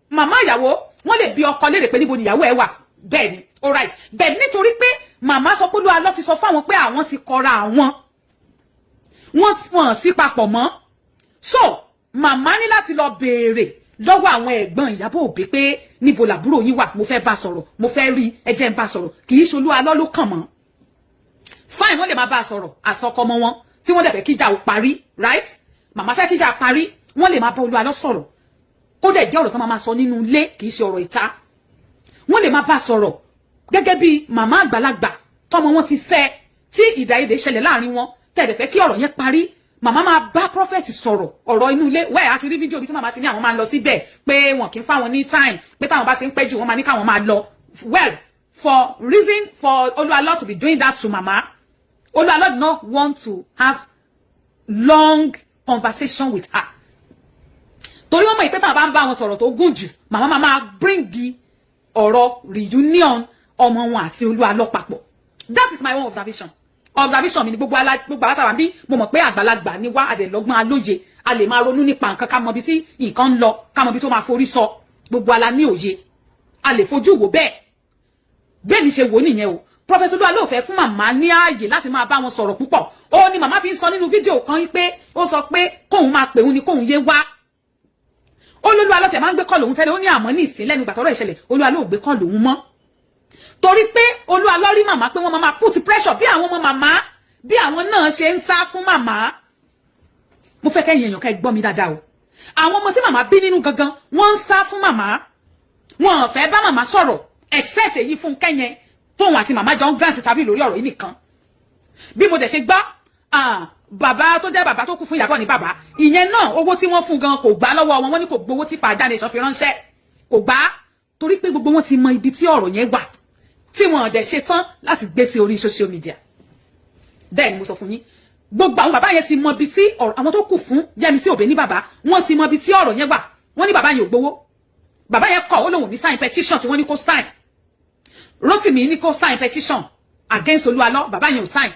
màmá ìyàwó, wọ́n lè bi ọkọ léèrè pé níbo ni ìyàwó ẹ̀ wà, bẹ́ẹ̀ ni, alright, bẹ́ẹ̀ nítorí pé màmá sọ pé Olúalọ́ ti sọ fáwọn pé àwọn ti kọra àwọn, wọ́n wọ́n sí papọ̀ mọ́. So màmá ní láti lọ béèrè lọ́wọ́ àwọn ẹ̀gbọ́n Ìyábọ̀ Òbí pé níbo làbúrò yín wà, mo fẹ́ bá sọ̀rọ̀, mo fẹ́ rí, ẹ jẹ́ n bá sọ̀rọ̀. Kì í ṣe Olúalọ́ ló kàn mọ́. Fine, wọ́n lè máa bá a sọ̀rọ̀ àsọkọ ọmọ wọn tí wọ́n dẹ̀ fẹ́ kíjà ó parí, right? Màmá fẹ́ kíjà parí, wọ́n lè máa bá Olúalọ́ sọ̀rọ̀, kó dẹ̀ jẹ́ ọ̀rọ̀ tó máa sọ nínú ilé, kì í ṣe ọ̀rọ̀ ìta. Wọ́n lè máa bá sọ̀rọ̀ gẹ́gẹ́ bí màmá àgbàlagbà tọmọ wọn ti fẹ́, tí ìdàyèdè ṣẹlẹ̀ láàrin wọn, tẹ̀lé fẹ́ kí ọ̀rọ̀ yẹn parí. Màmá máa bá prophet sọ̀rọ̀ ọ̀rọ̀ inú ilé wẹ́ẹ̀. Àti rí fídíò bí tí màmá ti ní àwọn máa ń lọ síbẹ̀, pé wọn kì í fáwọn ní time, pé táwọn bá ti ń pẹ́ jù, wọ́n máa ní káwọn máa lọ. Well, for reason for Olúalọ to be doing that to mama, Olúalọ did not want to have long conversation with her, torí wọ́n mọ̀ pé táwọn bá ń bá wọn sọ̀rọ̀ tó gùn jù, màmá máa máa bring ọ̀rọ̀ reunion ọmọ wọn àti Olúalọ papọ̀. That is my own observation. Observation mi ni. Gbogbo ala, gbogbo àwọn bí mo mọ̀ pé àgbàlagbà ni wá, àdẹ̀lọ́gbọ́n, alóye, a lè máa ronú nípa nǹkan, ká mọ ibi tí nǹkan ń lọ, ká mọ ibi tó máa forí sọ. Gbogbo ala ní òye, a lè fojú wò bẹ́ẹ̀. Bẹ́ẹ̀ mi ṣe wò nìyẹn o. Prophet Olúwa ló fẹ́ fún màmá ní ààyè láti máa bá wọn sọ̀rọ̀ púpọ̀. Ó ní màmá fi ń sọ nínú fídíò kan pé ó sọ pé kóun máa pè òun ni kóun yé wá. Ó lólúwa lọ́tẹ̀ máa ń gbé call òun tẹ́lẹ̀. Ó ní àmọ́ ní ìsín, lẹ́nu ìgbà tọ́rọ̀ ìṣẹ̀lẹ̀, Olúwa ló gbé call òun mọ́, torí pé Olúwa ló rí màmá pé wọ́n máa put pressure, bí àwọn ọmọ màmá, bí àwọn náà ṣe ń sá fún màmá. Mo fẹ́ kẹ́yìn èèyàn kẹ́ gbọ́ mi dáadáa o. Àwọn ọmọ tí màmá bí nínú gangan, wọ́n ń sá fún màmá, wọn ò fẹ́ bá màmá sọ̀rọ̀, except èyí fún kẹ́yẹn tóun àti màmá jọ ń grant interview lórí ọ̀rọ̀ yìí nìkan. Bí mo dẹ̀ ṣe gbọ́, bàbá tó jẹ́ bàbá tó kú fún Ìyábọ̀ ní bàbá ìyẹn náà, owó tí wọ́n fún gan kò gbà lọ́wọ́ wọn. Wọ́n ní kò gbowó tí Fàájà Nation fi ránṣẹ́, kò gbà, torí pé gbogbo wọn ti mọ ibi tí ọ̀rọ̀ yẹn wà, tí wọn dẹ̀ ṣe tán láti gbé sí orí social media. Bẹ́ẹ̀ ni mo sọ fún yín. Gbogbo àwọn bàbá yẹn ti mọ ibi tí ọ̀rọ̀ àwọn tó kù fún Yẹ́misí Òbí ní bàbá, wọ́n ti mọ ibi tí ọ̀rọ̀ yẹn wà. Wọ́n ní bàbá yẹn ò gbowó, bàbá yẹn kọ̀, ó lóun ní sign petition tí wọ́n ní kó sign. Rótìmí ní kó sign petition against Olúalọ́, bàbá yẹn ò sign.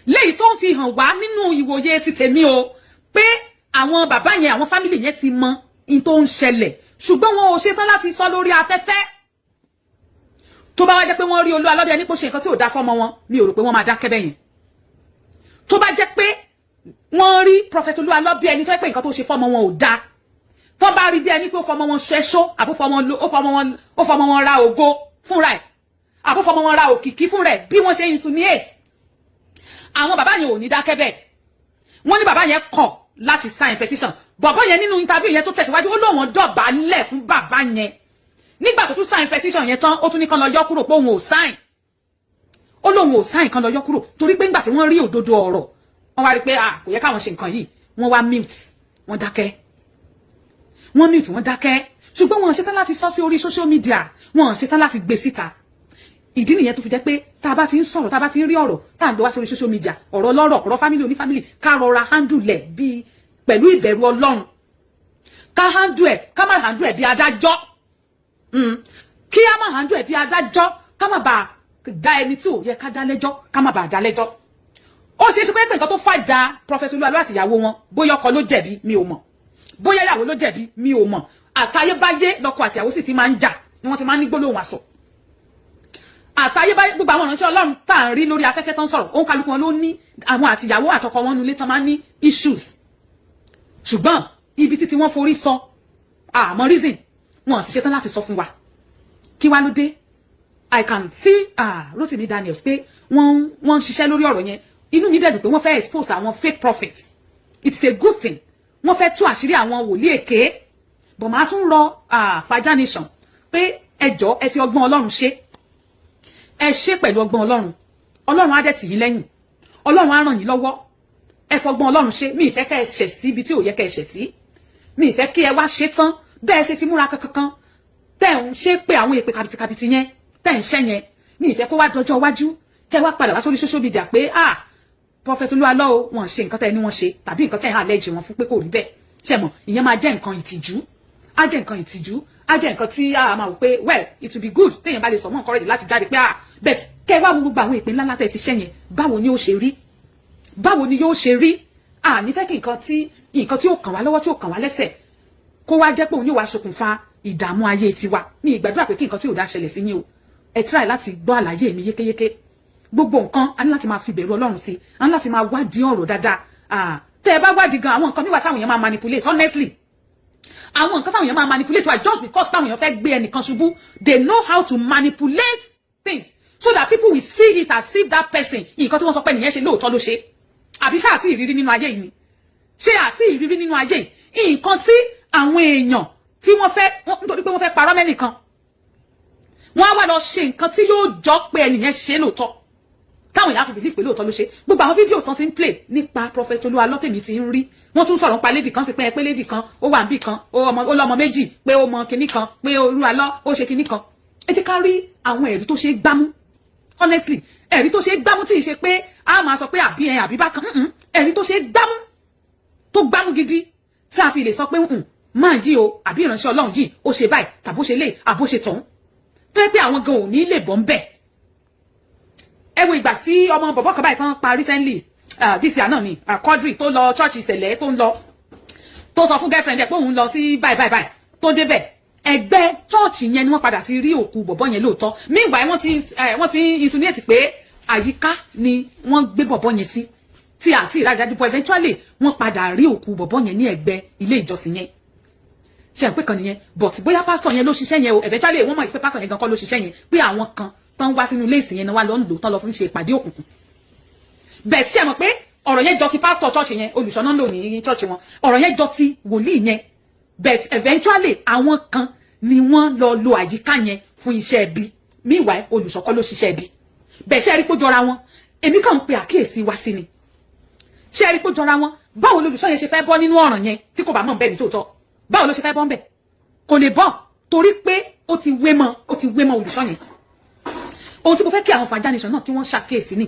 Léyìí tó ń fi hàn wá nínú ìwòye ti tèmi o, pé àwọn bàbá yẹn, àwọn family yẹn ti mọ in tó ń ṣẹlẹ̀, ṣùgbọ́n wọn ò ṣetán láti sọ lórí afẹ́fẹ́. Tó bá wá jẹ́ pé wọ́n rí Olúalọ́ bí ẹni pé ó ṣe nǹkan tí ò dáa fọ́mọ wọn, mi ò rò pé wọ́n máa dákẹ́ bẹ́yẹn. Tó bá jẹ́ pé wọ́n rí Prophet Olúalọ́ bí ẹni tó jẹ́ pé nǹkan tó ṣe fọ́mọ wọn ò dáa, tó bá rí bí ẹni pé ó fọmọ wọn ṣẹṣó, àbó fọmọ wọn ra ògo fúnra ẹ̀, àbó fọmọ wọn ra òkìkí fúnra ẹ̀, bí wọ́n ṣe insinuate, àwọn bàbá yẹn ò ní dákẹ́ bẹ́ẹ̀. Wọ́n ní bàbá yẹn kọ̀ láti sign petition. Bọ̀bọ́ yẹn, nínú interview yẹn tó tẹ̀síwájú, ó lóun dọ̀bálẹ̀ fún bàbá yẹn nígbà tó tún sign petition yẹn tán. Ó tún ní kán lọ yọ kúrò, pé òun ò sign. Ó lóun ò sign, kán lọ yọ kúrò, torí pé ńgbà tí wọ́n rí òdodo ọ̀rọ̀, wọ́n wá rí pé ah, kò yẹ káwọn ṣe nǹkan yìí. Wọ́n wá mute, wọ́n dákẹ́. Wọ́n mute, wọ́n dákẹ́, ṣùgbọ́n wọn ṣetán láti sọ sí orí social media, wọn ṣetán láti gbé síta. Ìdí nìyẹn tó fi jẹ́ pé tá a bá ti ń sọ̀rọ̀, tá a bá ti ń rí ọ̀rọ̀ tá à ń gbé wá sórí social media, ọ̀rọ̀ lọ́rọ̀, ọ̀rọ̀ family oní family, ká rọra handle ẹ̀ bíi pẹ̀lú ìbẹ̀rù Ọlọ́run. Ká handle ẹ̀, ká má handle ẹ̀ bí adájọ́. Kí á má handle ẹ̀ bí adájọ́, ká má bàa dá ẹni tí ò yẹ ká dá lẹ́jọ́, ká má bàa dá lẹ́jọ́. Ó ṣe é ṣe pé nǹkan tó fàjà Prophet Olú Àlọ́ àti ìyàwó wọn, bóyá ọkọ ló jẹ̀bi, mi ò mọ̀, bóyá ìyàwó ló jẹ̀bi, mi ò mọ̀. Àtayébáyé lọ́kọ àti ìyàwó sì ti máa ń jà, ni wọ́n ti máa ń ní gbólóhùn àsọ àtayébáyé. Gbogbo àwọn ìránṣẹ́ Ọlọ́run tá à ń rí lórí afẹ́fẹ́ tó ń sọ̀rọ̀, òun kálukú wọn ló ní àwọn àtìyàwó àtọkọ wọn nulẹ̀ tán máa ń ní issues. Ṣùgbọ́n ibi títí wọ́n forí sọ, àmọ́ reason wọn sì ṣetán láti sọ fún wa kí wá ló dé. I can see Rotimi Daniels pé wọ́n ń ṣiṣẹ́ lórí ọ̀rọ̀ yẹn. Inú mi dẹ̀ dùn pé wọ́n fẹ́ expose àwọn fake prophets. It's a good thing. Wọ́n fẹ́ tú àṣírí àwọn wòlíì èké. But màá tún rọ Faja Nation pé ẹ jọ̀ọ́, ẹ fi ọgbọ́n Ọlọ́run ṣe. Ẹ ṣe pẹ̀lú ọgbọ́n Ọlọ́run. Ọlọ́run á dẹ̀ tì yín lẹ́yìn, Ọlọ́run á ràn yín lọ́wọ́. Ẹ fọgbọ́n Ọlọ́run ṣe. Mi ìfẹ́ kẹ́ ẹ ṣẹ̀ sí ibi tí ò yẹ kẹ́ ẹ ṣẹ̀ sí. Mi ìfẹ́ kí ẹ wá ṣe tán bẹ́ẹ̀ ṣe ti múra kankan tẹ́ ń ṣe pé àwọn èpè kàbìtìkàbìtì yẹn tẹ́ ń ṣẹ́ yẹn. Mi ìfẹ́ kó wá dọjọ́ iwájú, kẹ́ wá padà wá sórí social media pé, "Ah, Prophet Olú Alọ́ o, wọ́n ṣe nǹkan tẹ́ ní wọ́n ṣe tàbí nǹkan tẹ́ ń allege wọn fún pé kò rí bẹ́ẹ̀." Ṣe mọ̀, ìyẹn máa jẹ́ nǹkan ìtìjú, á jẹ́ nǹkan ìtìjú, á jẹ́ nǹkan tí a máa wò pé, well, it will be good téèyàn bá lè sọ mọ́ encourage láti jáde pé, ah, but kẹ́ wá wo gbogbo àwọn ìpín ńláńlá tẹ́ ti ṣẹ́ yẹn, báwo ni ó ṣe rí? Báwo ni yóò ṣe rí? À ní fẹ́ kí nǹkan tí ó kàn wá lọ́wọ́, tí ó kàn wá lẹ́sẹ̀, kó wá jẹ́ pé òun yóò wá ṣokùnfà ìdààmú ayé tiwa. Mi ìgbàdúrà pé kí nǹkan tí ò dá ṣẹlẹ̀ sí yín o. Ẹ try láti gbọ́ àlàyé mi yékéyéké. Gbogbo nǹkan, a ní láti máa fi bẹ̀rù Ọlọ́run sí, a ní láti máa wádìí ọ̀rọ̀ dáadáa. Tẹ́ ẹ bá wádìí gan, àwọn nǹkan níwà táwọn èèyàn máa manipulate, honestly, àwọn nǹkan táwọn èèyàn máa manipulate wa just because táwọn èèyàn fẹ́ gbé ẹnìkan ṣubú. They know how to manipulate things so that people will see it as if that person, nǹkan tí wọ́n sọ pé nìyẹn ṣe, lóòótọ́ ló ṣe. Àbí ṣé àti ìrírí nínú ayé yìí ni? Ṣé àti ìrírí nínú ayé yìí, nǹkan tí àwọn èèyàn tí wọ́n fẹ́, nítorí pé wọ́n fẹ́ parọ́ mẹ́nìkan, wọ́n á wá lọ ṣe nǹkan tí yóò jọ pé ẹnìyẹn ṣe lóòótọ́, táwọn èèyàn á fi believe pé lóòótọ́ ló ṣe. Gbogbo àwọn fídíò tán ti ń play nípa Prophet Olú Alọ́ tèmi ti ń rí, wọ́n tún sọ̀rọ̀ nípa lady kan sí pé lady kan ó wà níbì kan, ó lọ́mọ méjì, pé ó mọ kinní kan, pé Olú Alọ́ ó ṣe kinní kan. Ẹ jẹ́ ká rí àwọn ẹ̀rí tó ṣe é gbámú. Honestly, ẹ̀rí tó ṣe é gbámú tí ì ṣe pé a máa sọ pé àbí ẹ àbí bákan. Ẹ̀rí tó ṣe é gbámú, tó gbámú gidi, tí a fi lè sọ pé máa yí o, àbí ìránṣẹ́ Ọlọ́run yìí ó ṣe báyìí tàbó ṣe lè àbó ṣe tọ̀hún, tó yẹ pé àwọn gan ò ní lè bọ́ ń bẹ̀. Ẹ wo ìgbà tí ọmọ bọ̀bọ̀ kan báyìí tán pa recently, this year náà ni, Quadri, tó lọ church ìṣẹ̀lẹ̀, tó ń lọ, tó sọ fún girlfriend ẹ̀ pé òun lọ sí báyìí báyìí báyìí, tó débẹ̀, ẹgbẹ́ church yẹn ni wọ́n padà ti rí òkú bọ̀bọ̀ yẹn lóòótọ́. Meanwhile, wọ́n ti insinuate pé àyíká ni wọ́n gbé bọ̀bọ̀ yẹn sí, tí àti ìrádájú pọ̀. Eventually, wọ́n padà rí òkú bọ̀bọ̀ yẹn ní ẹ̀gbẹ́ ilé ìjọsìn yẹn. Ṣe ń pé kan nìyẹn? But bóyá pásítọ̀ yẹn ló ṣiṣẹ́ yẹn o, eventually wọ́n mọ̀ pé pásítọ̀ yẹn gan kọ́ ló ṣiṣẹ́ yẹn, pé àwọn kan tán wá sínú ilé ìsìn yẹn ni wá lọ ń lò tán lọ fún ṣe ìpàdé òkùnkùn. Bẹ́ẹ̀ ṣe mọ̀ pé ọ̀rọ̀ yẹn jọ ti pásítọ̀ church yẹn, olùṣọ́nà ń lò ní church wọn, ọ̀rọ̀ yẹn jọ ti wòlíì yẹn, but eventually àwọn kan ni wọ́n lọ lo àyíká yẹn fún iṣẹ́ ẹbí. Meanwhile, olùṣọ́kọ́ ló ṣiṣẹ́ ẹbí. Bẹ́ẹ̀ ṣe rí pé ó jọra wọn? Èmi kàn ń pe àkíyèsí wa sí ni. Ṣe rí pé ó jọra wọn? Báwo lolùṣọ́ yẹn ṣe fẹ́ bọ́ nínú ọ̀ràn yẹn tí kò bá mọ̀ bẹ́ẹ̀ ní tòótọ́? Báwo ló ṣe fẹ́ bọ́ ń bẹ̀? Kò lè bọ́, torí pé ó ti wé mọ́ olùṣọ́ yẹn. Ohun tí mo fẹ́ kí àwọn Faja Nation náà kí wọ́n ṣàkíyèsí ni,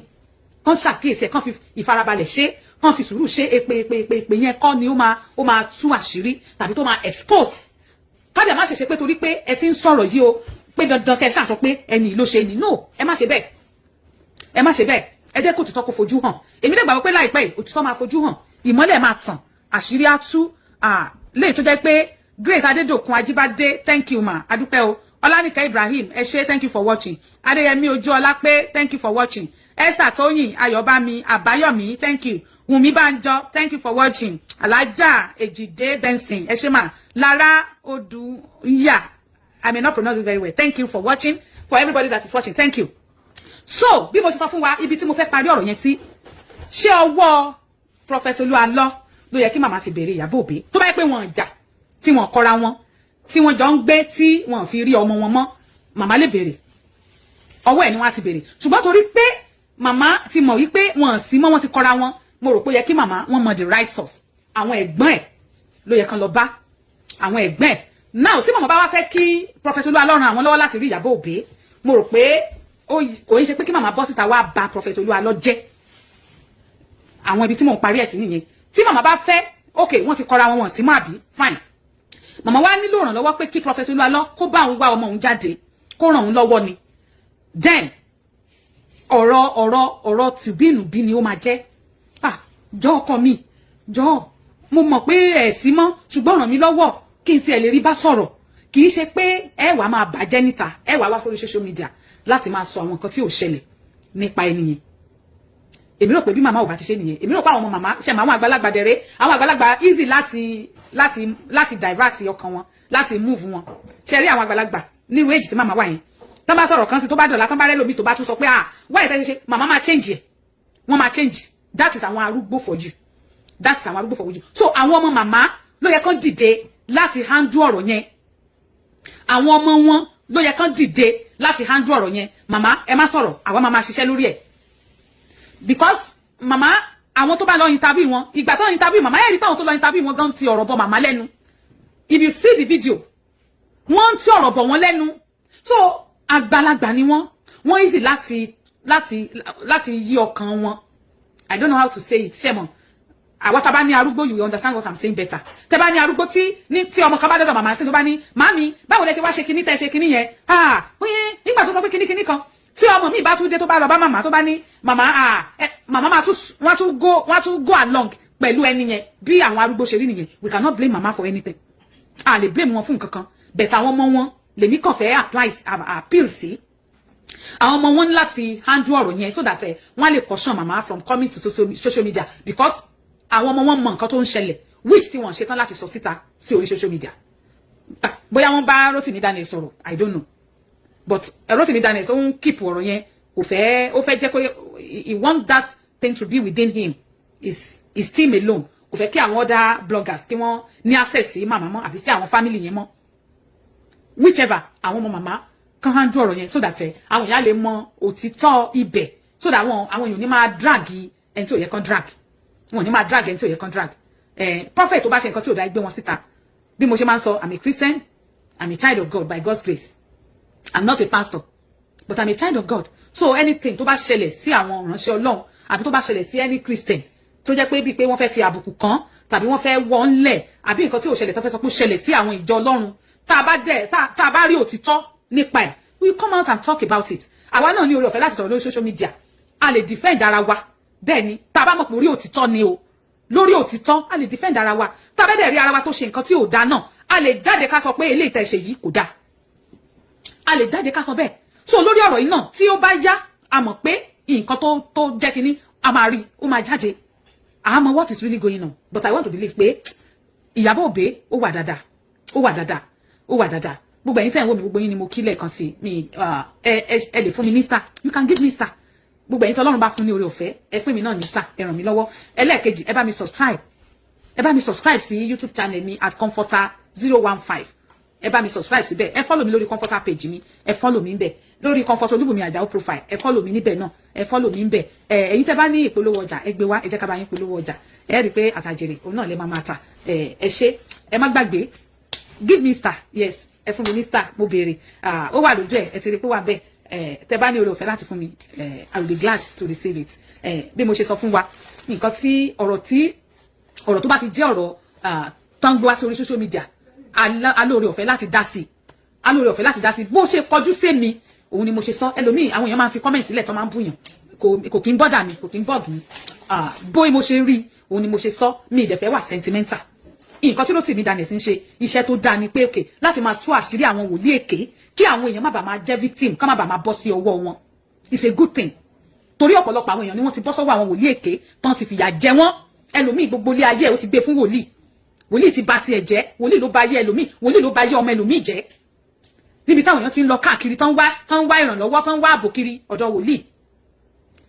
kán ṣàkíyèsí ẹ̀, kán fi ìfarabalẹ̀ ṣe, kán fi sùúrù ṣe. Èpè èpè èpè èpè yẹn kọ́ ni ó máa tú àṣírí tàbí tó máa expose. Kábíyà má ṣe ṣe pé torí pé ẹ ti ń sọ̀rọ̀ yìí o, pé dandan kẹ́ ẹ ṣáà sọ pé ẹni ló ṣe ni. No, ẹ má ṣe bẹ́ẹ̀, ẹ má ṣe bẹ́ẹ̀. Ẹ jẹ́ kó òtítọ́ kó fojú hàn. Èmi lè gbàgbọ́ pé láìpẹ́ yìí, òtítọ́ máa fojú hàn, ìmọ́lẹ̀ máa tàn, àṣírí á tú. Léyìí tó jẹ́ pé Grace Adédòkun Ajíbádé, thank you ma, adúpẹ́ o. Ọlánìkẹ́ Ibrahim, ẹ ṣé, thank you for watching. Adéyẹmí Ojúọlápé, thank you for watching. Esther Tóyìn Ayọ̀bámi Àbáyọ̀mí, thank you. Wùnmí Bánjọ, thank you for watching. Alájà Èjìdé Benson, ẹ ṣé mà. Lára Odùnyà, I may not pronounce it very well, thank you for watching. For everybody that is watching, thank you. So bí mo ṣe sọ fún wa, ibi tí mo fẹ́ parí ọ̀rọ̀ yẹn sí, ṣé ọwọ́ Prophet Olúalọ́ ló yẹ kí màmá ti béèrè Ìyábọ̀ Òbí, tó bá yẹ pé wọn jà, tí wọn kọra wọn, tí wọn jọ ń gbé, tí wọn fi rí ọmọ wọn mọ́, màmá lè béèrè, ọwọ́ ẹ̀ ni wọ́n á ti béèrè. Ṣùgbọ́n torí pé màmá ti mọ̀ wípé wọn sí mọ́, wọn ti kọra wọn, mo rò pé ó yẹ kí màmá wọn mọ the right source. Àwọn ẹ̀gbọ́n ẹ̀ ló yẹ kán lọ bá, àwọn ẹ̀gbọ́n ẹ̀. Now, tí màmá bá wá fẹ́ kí Prophet Olúalọ́ ràn àwọn lọ́wọ́ láti rí Ìyábọ̀ Òbí, mo rò pé kò ń ṣe pé kí màmá bọ́ síta wá ba Prophet Olúalọ́ jẹ́. Àwọn ibi tí mò ń parí ẹ̀ sí nìyẹn. Tí màmá bá fẹ́, ok, wọ́n ti kọra wọn, wọn sí mọ́, àbí? Fine. Màmá wa nílò ìrànlọ́wọ́ pé kí Prophet Olúalọ́ kó bá òun wá ọmọ òun jáde, kó ràn òun lọ́wọ́ ni. Then Ọ̀rọ̀ tìbínúbí ni ó máa jẹ́. Ah, jọ ọkọ mi, jọ, mo mọ̀ pé ẹ̀ sí mọ́, ṣùgbọ́n ràn mí lọ́wọ́ kí n tiẹ̀ lè rí bá sọ̀rọ̀. Kì í ṣe pé ẹ wàá máa bàjẹ́ níta, ẹ wàá wá sórí social media láti máa sọ àwọn nǹkan tí ò ṣẹlẹ̀ nípa ẹni yẹn. Èmi rò pé bí màmá ò bá ti ṣe nìyẹn. Èmi rò pé àwọn ọmọ màmá ṣe mọ àwọn àgbàlagbà dẹrẹ, àwọn àgbàlagbà easy láti divert ọkàn wọn, láti move wọn. Ṣe rí àwọn àgbàlagbà nírú èjì tí màmá wà yẹn, tán bá sọ̀rọ̀ kan sí, tó bá dọ̀la, tán bá rẹ́ lómi tó bá tún sọ pé, "Ah, wáyé tẹ́ ṣe," màmá máa change ẹ̀, wọ́n máa change. That is àwọn arúgbó for you. That is àwọn arúgbó for you. So àwọn ọmọ màmá ló yẹ kán dìde láti handle ọ̀rọ̀ yẹn. Àwọn ọmọ wọn ló yẹ kán dìde láti handle ọ̀rọ̀ yẹn. "Màmá, ẹ má sọ̀rọ̀, àwa máa máa ṣiṣẹ́ lórí ẹ̀." Because màmá, àwọn tó bá lọ interview wọn, ìgbà tó interview màmá, ẹ̀ rí pé àwọn tó lọ interview wọn gan ti ọ̀rọ̀ bọ màmá lẹ́nu. If you see the video, wọ́n ń tí ọ̀rọ̀ bọ̀ wọ́n lẹ́nu. So àgbàlagbà ni wọ́n, wọ́n easy láti yí ọkàn wọn. I don't know how to say it. Ṣé mọ̀, àwa tá a bá ní arúgbó, you will understand what I'm saying better. Tẹ́ bá ní arúgbó, tí ní tí ọmọ kan bá dọ̀dọ̀ màmá sí, tó bá ní, "Màmí, báwo lẹ ṣe wá ṣe kinní tẹ́ ṣe kinní yẹn?" Ah, oye, nígbà tó sọ pé kinní kinní kan, tí ọmọ mi bá tún dé, tó bá lọ bá màmá, tó bá ní, "Màmá, ah," màmá máa tún wọ́n tún go along pẹ̀lú ẹni yẹn. Bí àwọn arúgbó ṣe rí nìyẹn. We cannot blame mama for anything. A lè blame wọn fún nǹkan kan bẹ̀tẹ̀. Àwọn ọmọ wọn lèmi kàn fẹ́ apply appeal sí. Àwọn ọmọ wọn ní láti handle ọ̀rọ̀ yẹn so that wọ́n á lè caution mama from coming to social media, because àwọn ọmọ wọn mọ nǹkan tó ń ṣẹlẹ̀, which tí wọ́n ṣetán láti sọ síta sí orí social media. Bóyá wọ́n bá Rotimi Daniel sọ̀rọ̀, I don't know, but Rotimi Daniel, ó ń keep ọ̀rọ̀ yẹn, kò fẹ́, ó fẹ́ jẹ́ pé he want that thing to be within him, his team alone. Kò fẹ́ kí àwọn other bloggers kí wọ́n ní access sí màmá mọ́ àbí sí àwọn family yẹn mọ́. Whichever, àwọn ọmọ màmá kan handle ọ̀rọ̀ yẹn so that àwọn èèyàn lè mọ òtítọ́ ibẹ̀, so that àwọn èèyàn ní máa drag ẹni tí ò yẹ kán drag, wọn ò ní máa drag ẹni tí ò yẹ kán drag. Prophet tó bá ṣe nǹkan tí ò dá, gbé wọn síta. Bí mo ṣe máa ń sọ, I'm a Christian, I'm a child of God by God's grace. I'm not a pastor, but I'm a child of God. So anything tó bá ṣẹlẹ̀ sí àwọn ìránṣẹ́ Ọlọ́run àbí tó bá ṣẹlẹ̀ sí any Christian tó jẹ́ pé bíi pé wọ́n fẹ́ fi àbùkù kàn tàbí wọ́n fẹ́ wọ́n ńlẹ̀ àbí nǹkan tí ò ṣẹlẹ̀ tó fẹ́ sọ pé ó ṣẹlẹ̀ sí àwọn ìjọ Ọlọ́run, tá a bá dẹ̀ tá a bá rí òtítọ́ nípa ẹ̀, we come out and talk about it. Àwa náà ní oore ọ̀fẹ́ láti sọ̀rọ̀ lórí social media. A lè defend ara wa. Bẹ́ẹ̀ ni, tá a bá mọ̀ pé orí òtítọ́ ni o, lórí òtítọ́, a lè defend ara wa. Tá a bá dẹ̀ rí ara wa tó ṣe nǹkan tí ò dáa náà, a lè jáde ká sọ pé eléyìí tẹ́ ṣe yìí kò dáa. A lè jáde ká sọ bẹ́ẹ̀. So lórí ọ̀rọ̀ yìí náà, tí ó bá yá, a mọ̀ pé nǹkan tó jẹ́ kínní, a máa rí, ó máa jáde, a mọ̀ what is really going on. But I want to believe pé Ìyábọ̀ Òbé ó wà dáadáa, ó wà dáadáa, ó wà dáadáa. Gbogbo ẹ̀yin tẹ́ ń wò mí, gbogbo yín ni mo kí lẹ́ẹ̀kan sí mi. Ẹ lè fún mi ní star, you can give me star. Gbogbo ẹ̀yin tí Ọlọ́run bá fún ní oore ọ̀fẹ́, ẹ fún mi náà ní star, ẹ ràn mí lọ́wọ́. Ẹlẹ́ẹ̀kejì, ẹ bá mi subscribe, ẹ bá mi subscribe sí YouTube channel mi @comforter015. Ẹ bá mi subscribe síbẹ̀. Ẹ follow mi lórí Comforter page mi, ẹ follow mi níbẹ̀. Lórí Comfort Olúbùnmi Àjàó profile, ẹ follow mi níbẹ̀ náà, ẹ follow mi níbẹ̀. Ẹ ẹ̀yin tẹ́ bá ní ìpolówó ọjà, ẹ gbé wá, ẹ jẹ́ ká bá yín polówó ọjà. Ẹ rí i pé àtàjèrè òun náà lè máa máa ta. Ẹ ṣé. Ẹ má gbàgbé, give me star. Yes, ẹ fún mi ní star, mo béèrè. Ó wà lójú ẹ, ẹ ti rí pé wà bẹ́ẹ̀. Tẹ́ bá ní oore ọ̀fẹ́ láti fún mi, I will be glad to receive it. Bí mo ṣe sọ fún wa, nǹkan tí ọ̀rọ̀ tí ọ̀rọ̀ tó bá ti jẹ́ ọ̀rọ̀ tó ń gbé wá sí orí social media, alóore ọ̀fẹ́ láti dá sí, alóore ọ̀fẹ́ láti dá sí. Bó ṣe kọjú sí mi, òun ni mo ṣe sọ. Ẹlòmíì, àwọn èèyàn máa ń fi comment sílẹ̀ tó máa ń búyàn. Kò kí ń bother mi, kò kí ń bug mi. Bóyá mo ṣe rí, òun ni mo ṣe sọ. Mi ìdẹ̀fẹ́ wà sentimental. Nǹkan tí Rótìmí Daniels ń ṣe, iṣẹ́ tó dáa ni pé òkè láti máa tú àṣírí àwọn wòlíì èké, kí àwọn èèyàn má bàa máa jẹ́ victim, ká má bàa máa bọ́ sí ọwọ́ wọn. It's a good thing, torí ọ̀pọ̀lọpọ̀ àwọn èèyàn ni wọ́n ti bọ́ sọ́wọ́ àwọn wòlíì èké tán ti fìyà jẹ wọ́n. Ẹlòmíì, gbogbo ilé ayé ẹ̀, ó ti gbé fún wòlíì. Wòlíì ti bà tiẹ̀ jẹ́. Wòlíì ló bà ayé ẹlòmíì, wòlíì ló bà ayé ọmọ ẹlòmíì jẹ́, níbi táwọn èèyàn ti ń lọ káàkiri, tán wá ìrànlọ́wọ́, tán wá ààbò kiri ọ̀dọ̀ wòlíì.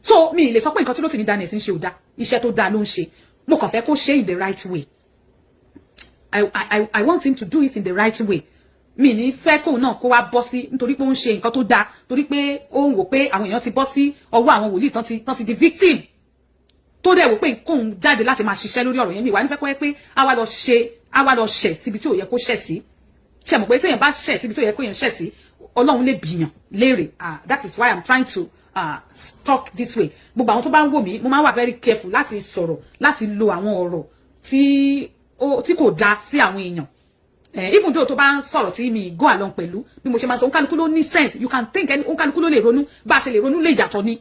So mi ì lè sọ pé nǹkan tí Rótìmí Daniels ń ṣe ò dáa. Iṣẹ́ tó dáa ló ń ṣe. Mo kàn fẹ́ kó ṣe in the right way. I want him to do it in the right way. Mi ní fẹ́ kóun náà kó wá bọ́ sí nítorí pé ó ń ṣe nǹkan tó dáa, torí pé ó ń wò pé àwọn èèyàn ti bọ́ sí ọwọ́ àwọn wòlíì tán ti di victim, tó dẹ̀ wò pé kóun jáde láti máa ṣiṣẹ́ lórí ọ̀rọ̀ yẹn. Mi wà nífẹ̀ẹ́ kó yẹ pé a wá lọ ṣe, a wá lọ ṣẹ̀ síbi tí ò yẹ kó ṣẹ̀ sí. Ṣe mọ̀ pé téèyàn bá ṣẹ̀ síbi tí ò yẹ kó yẹn ṣẹ̀ sí, Ọlọ́run lè bìyàn léèrè. Ah, that is why I'm trying to talk this way. Gbogbo àwọn tó bá ń wò mí, mo máa ń wà very careful láti sọ̀rọ̀, láti lo àwọn ọ̀rọ̀ tí kò dáa sí àwọn èèyàn. Even though tó bá ń sọ̀rọ̀ tí mi go along pẹ̀lú, bí mo ṣe máa sọ, òǹkálukú ló ní sense. You can think any, òǹkálukú ló lè ronú. Bá a ṣe lè ronú lè yàtọ̀ ni.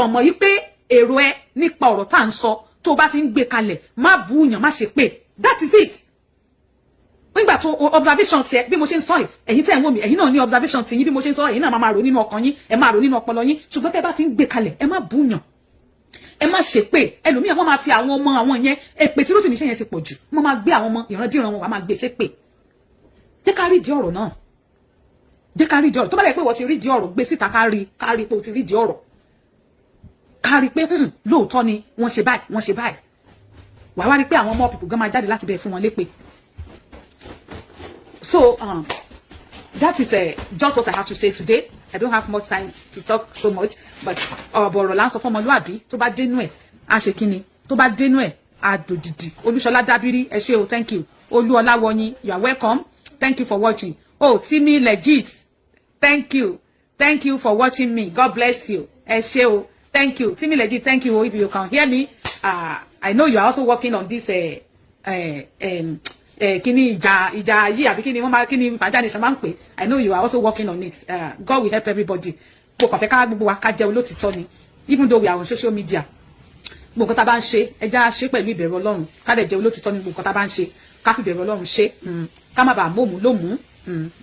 Kàn mọ̀ yí pé èrò ẹ nípa ọ̀rọ̀ tá à ń sọ, tó o bá ti ń gbé kalẹ̀, má búyàn, má ṣe pé. That is it. Nígbà tó observation tiẹ̀, bí mo ṣe ń sọ yìí, ẹ̀yin tẹ́ ẹ̀ ń wò mí, ẹ̀yin náà ní observation ti yín. Bí mo ṣe ń sọ, ẹ̀yin náà máa rò nínú ọkàn yín, ẹ máa rò nínú ọpọlọ yín. Ṣùgbọ́n tẹ́ bá ti ń gbé kalẹ̀, ẹ má búyàn, ẹ má ṣe pé. Ẹlòmíì, wọ́n máa fi àwọn ọmọ àwọn yẹn, èpè tí Rótìmí ṣe yẹn ti pọ̀ jù. Wọ́n máa gbé àwọn ọmọ ìrandíran wọn, wàá máa gbé ṣe pé. Jẹ́ ká rí ìdí ọ̀rọ̀ náà, jẹ́ ká rí ìdí ọ̀rọ̀. Tó bá lẹ̀ pé wọ́n ti rí ìdí ọ̀rọ̀, gbé síta, ká rí pé o ti rí ìdí ọ̀rọ̀, ká rí pé lóòótọ́ ni wọ́n ṣe báyìí, wọ́n ṣe báyìí. Wàá wá rí pé àwọn ọmọ people gan máa jáde láti bẹ̀ fún wọn lépè. So that is just what I have to say today. I don't have much time to talk so much, but ọ̀bọ̀rọ̀ là ń sọ fún ọmọlúàbí, tó bá dénú ẹ̀, á ṣe kíni? Tó bá dénú ẹ̀, á dòdìdì. Olúṣọlá Dábírí, ẹ ṣé o, thank you. Olúọláwọyìn, you are welcome, thank you for watching. Oh, Timi Legit, thank you, thank you for watching me. God bless you. Ẹ ṣé o, thank you, Timi Legit, thank you. If you can hear me, I know you are also working on this kíní ìjà yìí, àbí kíni wọ́n máa, kíni Fàájà Nation máa ń pè. I know you are also working on it. God will help everybody. Mo kàn fẹ́ ká gbogbo wa ká jẹ́ olótìtọ́ ni. Even though we are on social media, gbogbo nǹkan tá a bá ń ṣe, ẹ já ṣe pẹ̀lú ìbẹ̀rù Ọlọ́run. Ká dẹ̀ jẹ́ olótìtọ́ ní gbogbo nǹkan tá a bá ń ṣe. Ká fi ìbẹ̀rù Ọlọ́run ṣe, ká má bàa mọ̀mú lómùú.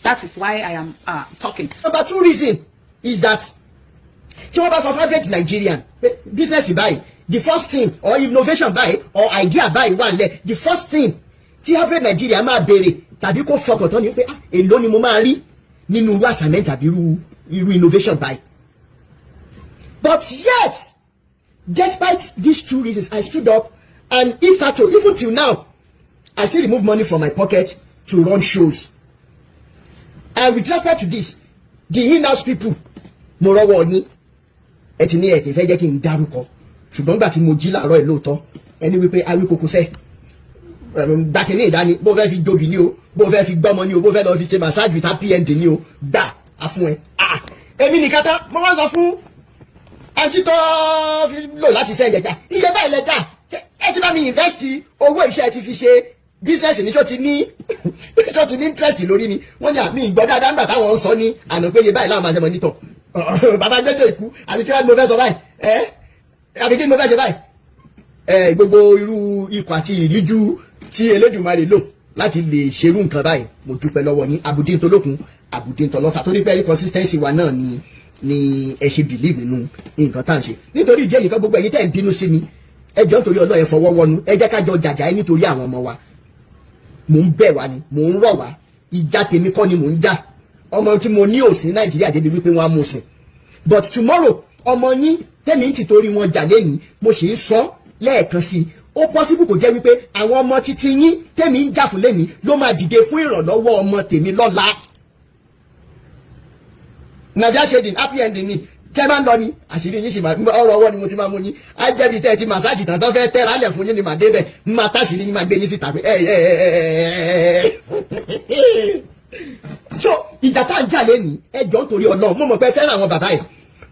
That is why I am talking. Number two reason is that tí wọ́n bá sọ fún average Nigerian pé business báyìí, the first thing, or innovation báyìí, or idea báyìí wà nílẹ̀, the first thing tí average Nigerian máa béèrè tàbí kó fọkàn tán ni pé, "Ah, èló ni mo máa rí nínú irú assignment tàbí irú innovation báyìí?" But yet, despite these two reasons, I stood up, and if at all, even till now, I still remove money from my pocket to run shows. And with respect to this, the in-house people, mo rọwọ́ yín. Ẹ ti ní ẹ kì í fẹ́ jẹ́ kí n dárúkọ, ṣùgbọ́n gbà tí mo jí làárọ̀ ẹ̀, lóòótọ́ ẹni wípé Awíkoko sẹ́ gbàkínní ìdání, bó fẹ́ fi jobi ní o, bó fẹ́ fi gbọ́mọ ní o, bó fẹ́ lọ fi ṣe massage with happy ending ní o, gbà á fún ẹ. Ah, èmi nìkan tán, mo wá sọ fún àǹtí tó fi lò láti sẹ́yìn gbà, iye báyìí lẹ dà, ẹ ti bá mi invest owó iṣẹ́, ti fi ṣe business ní, ṣó ti ní interest lórí ni? Wọ́n ní àmì ìgbọ́ dáadáa nígbà táwọn ń sọ ní àná pé iye báyìí láwọn máa ṣe mọ́ nítọ̀. Bàbá gbẹ́jọ́ ìkú, àbí kí wọ́n ní mo fẹ́ sọ báyìí ẹ? Àbí kí ni mo fẹ́ ṣe báyìí ẹ? Gbogbo irú ikọ̀ àti ìríjú tí Elédùmarè lò láti lè ṣerú nǹkan báyìí, mo dúpẹ́ lọ́wọ́ yín. Àbùdí ntolókun, àbùdí ntọlọ́sà, torí pé consistency wa náà ni ẹ ṣe believe nínú nǹkan tá à ń ṣe. Nítorí ìdí èyí kan, gbogbo ẹ̀yin tẹ́ ń bínú sí mi, ẹ jọ̀ọ́, nítorí Ọlọ́run, ẹ fọwọ́ wọnú, ẹ jẹ́ ká jọ jàjà ẹ nítorí àwọn ọmọ wa. Mò ń bẹ̀ wá ni, mò ń rọ̀ wá. Ìjà tèmi kọ́ ni mò ń jà. Ọmọ tí mo ní ò sí Nàìjíríà débi wípé wọ́n á mú sìn, but tomorrow, ọmọ yín tẹ́mi ń tìtorí wọn jà lẹ́yìn, mo sì ń sọ lẹ́ẹ̀kan sí i, ó possible kò jẹ́ wípé àwọn ọmọ títí yín tẹ́mi ń jà fún lẹ́yìn ló máa dìde fún ìrànlọ́wọ́ ọmọ tèmi lọ́la. Nàìjíríà shading, happy ending ni tẹ́ máa ń lọ ni àṣírí yín sì máa ọrọ̀ ọwọ́ ni mo ti máa mú yín. Á jẹ́bi tẹ́ ẹ ti massage tán tán fẹ́ tẹ́ra lẹ̀ fún yín ni màá débẹ̀, máa táṣìírí yín, máa gbé yín síta pé ẹ ẹ ẹ ẹ. So ìjà tá à ń jà lẹ́nìí, ẹ jọ̀ọ́, nítorí Ọlọ́run, mo mọ̀ pé ẹ fẹ́ràn àwọn bàbá yìí.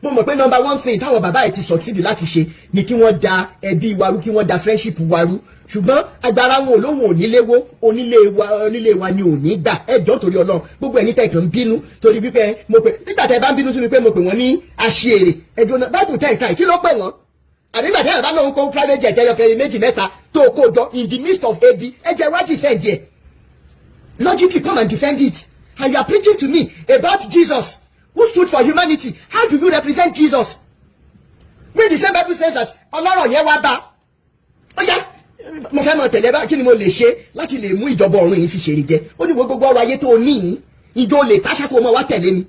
Mo mọ̀ pé number one thing táwọn bàbá yìí ti succeed láti ṣe ni kí wọ́n da ẹbí wa rú, kí wọ́n da friendship wa rú. Ṣùgbọ́n agbára wọn ò lóhùn oníléwó, onílé wa ni ò ní gbà. Ẹ jọ̀ọ́, torí Ọlọ́run, gbogbo ẹ̀yin tẹ̀ kàn ń bínú torí wípé mo pè, nígbà tẹ́ bá ń bínú sí mi pé mo pè wọ́n ní aṣèrè, ẹjọ́ náà báìbù tẹ̀ ìka, kí ló pè wọ́n? Àbí nígbà tẹ́ ẹ̀ bá lóun kó private jet ẹyọkẹrin, méjì, mẹ́ta tó kó jọ in the midst of ebi, ẹ jẹ́ wá defend ẹ̀. Logically, come and defend it. And you are preaching to me about Jesus who stood for humanity. How do you represent Jesus when the same Bible says that ọlọ́rọ̀ yẹn wá bá ó yá, mo fẹ́ mọ̀ tẹ̀lé bá, kí ni mo lè ṣe láti lè mú ìjọba ọ̀run yìí fi ṣèrè jẹ? Ó ní wo gbogbo ọrọ̀ ayé tó o ní yìí, ìjọ lè táṣà kó o mọ̀ wá tẹ̀lé mi.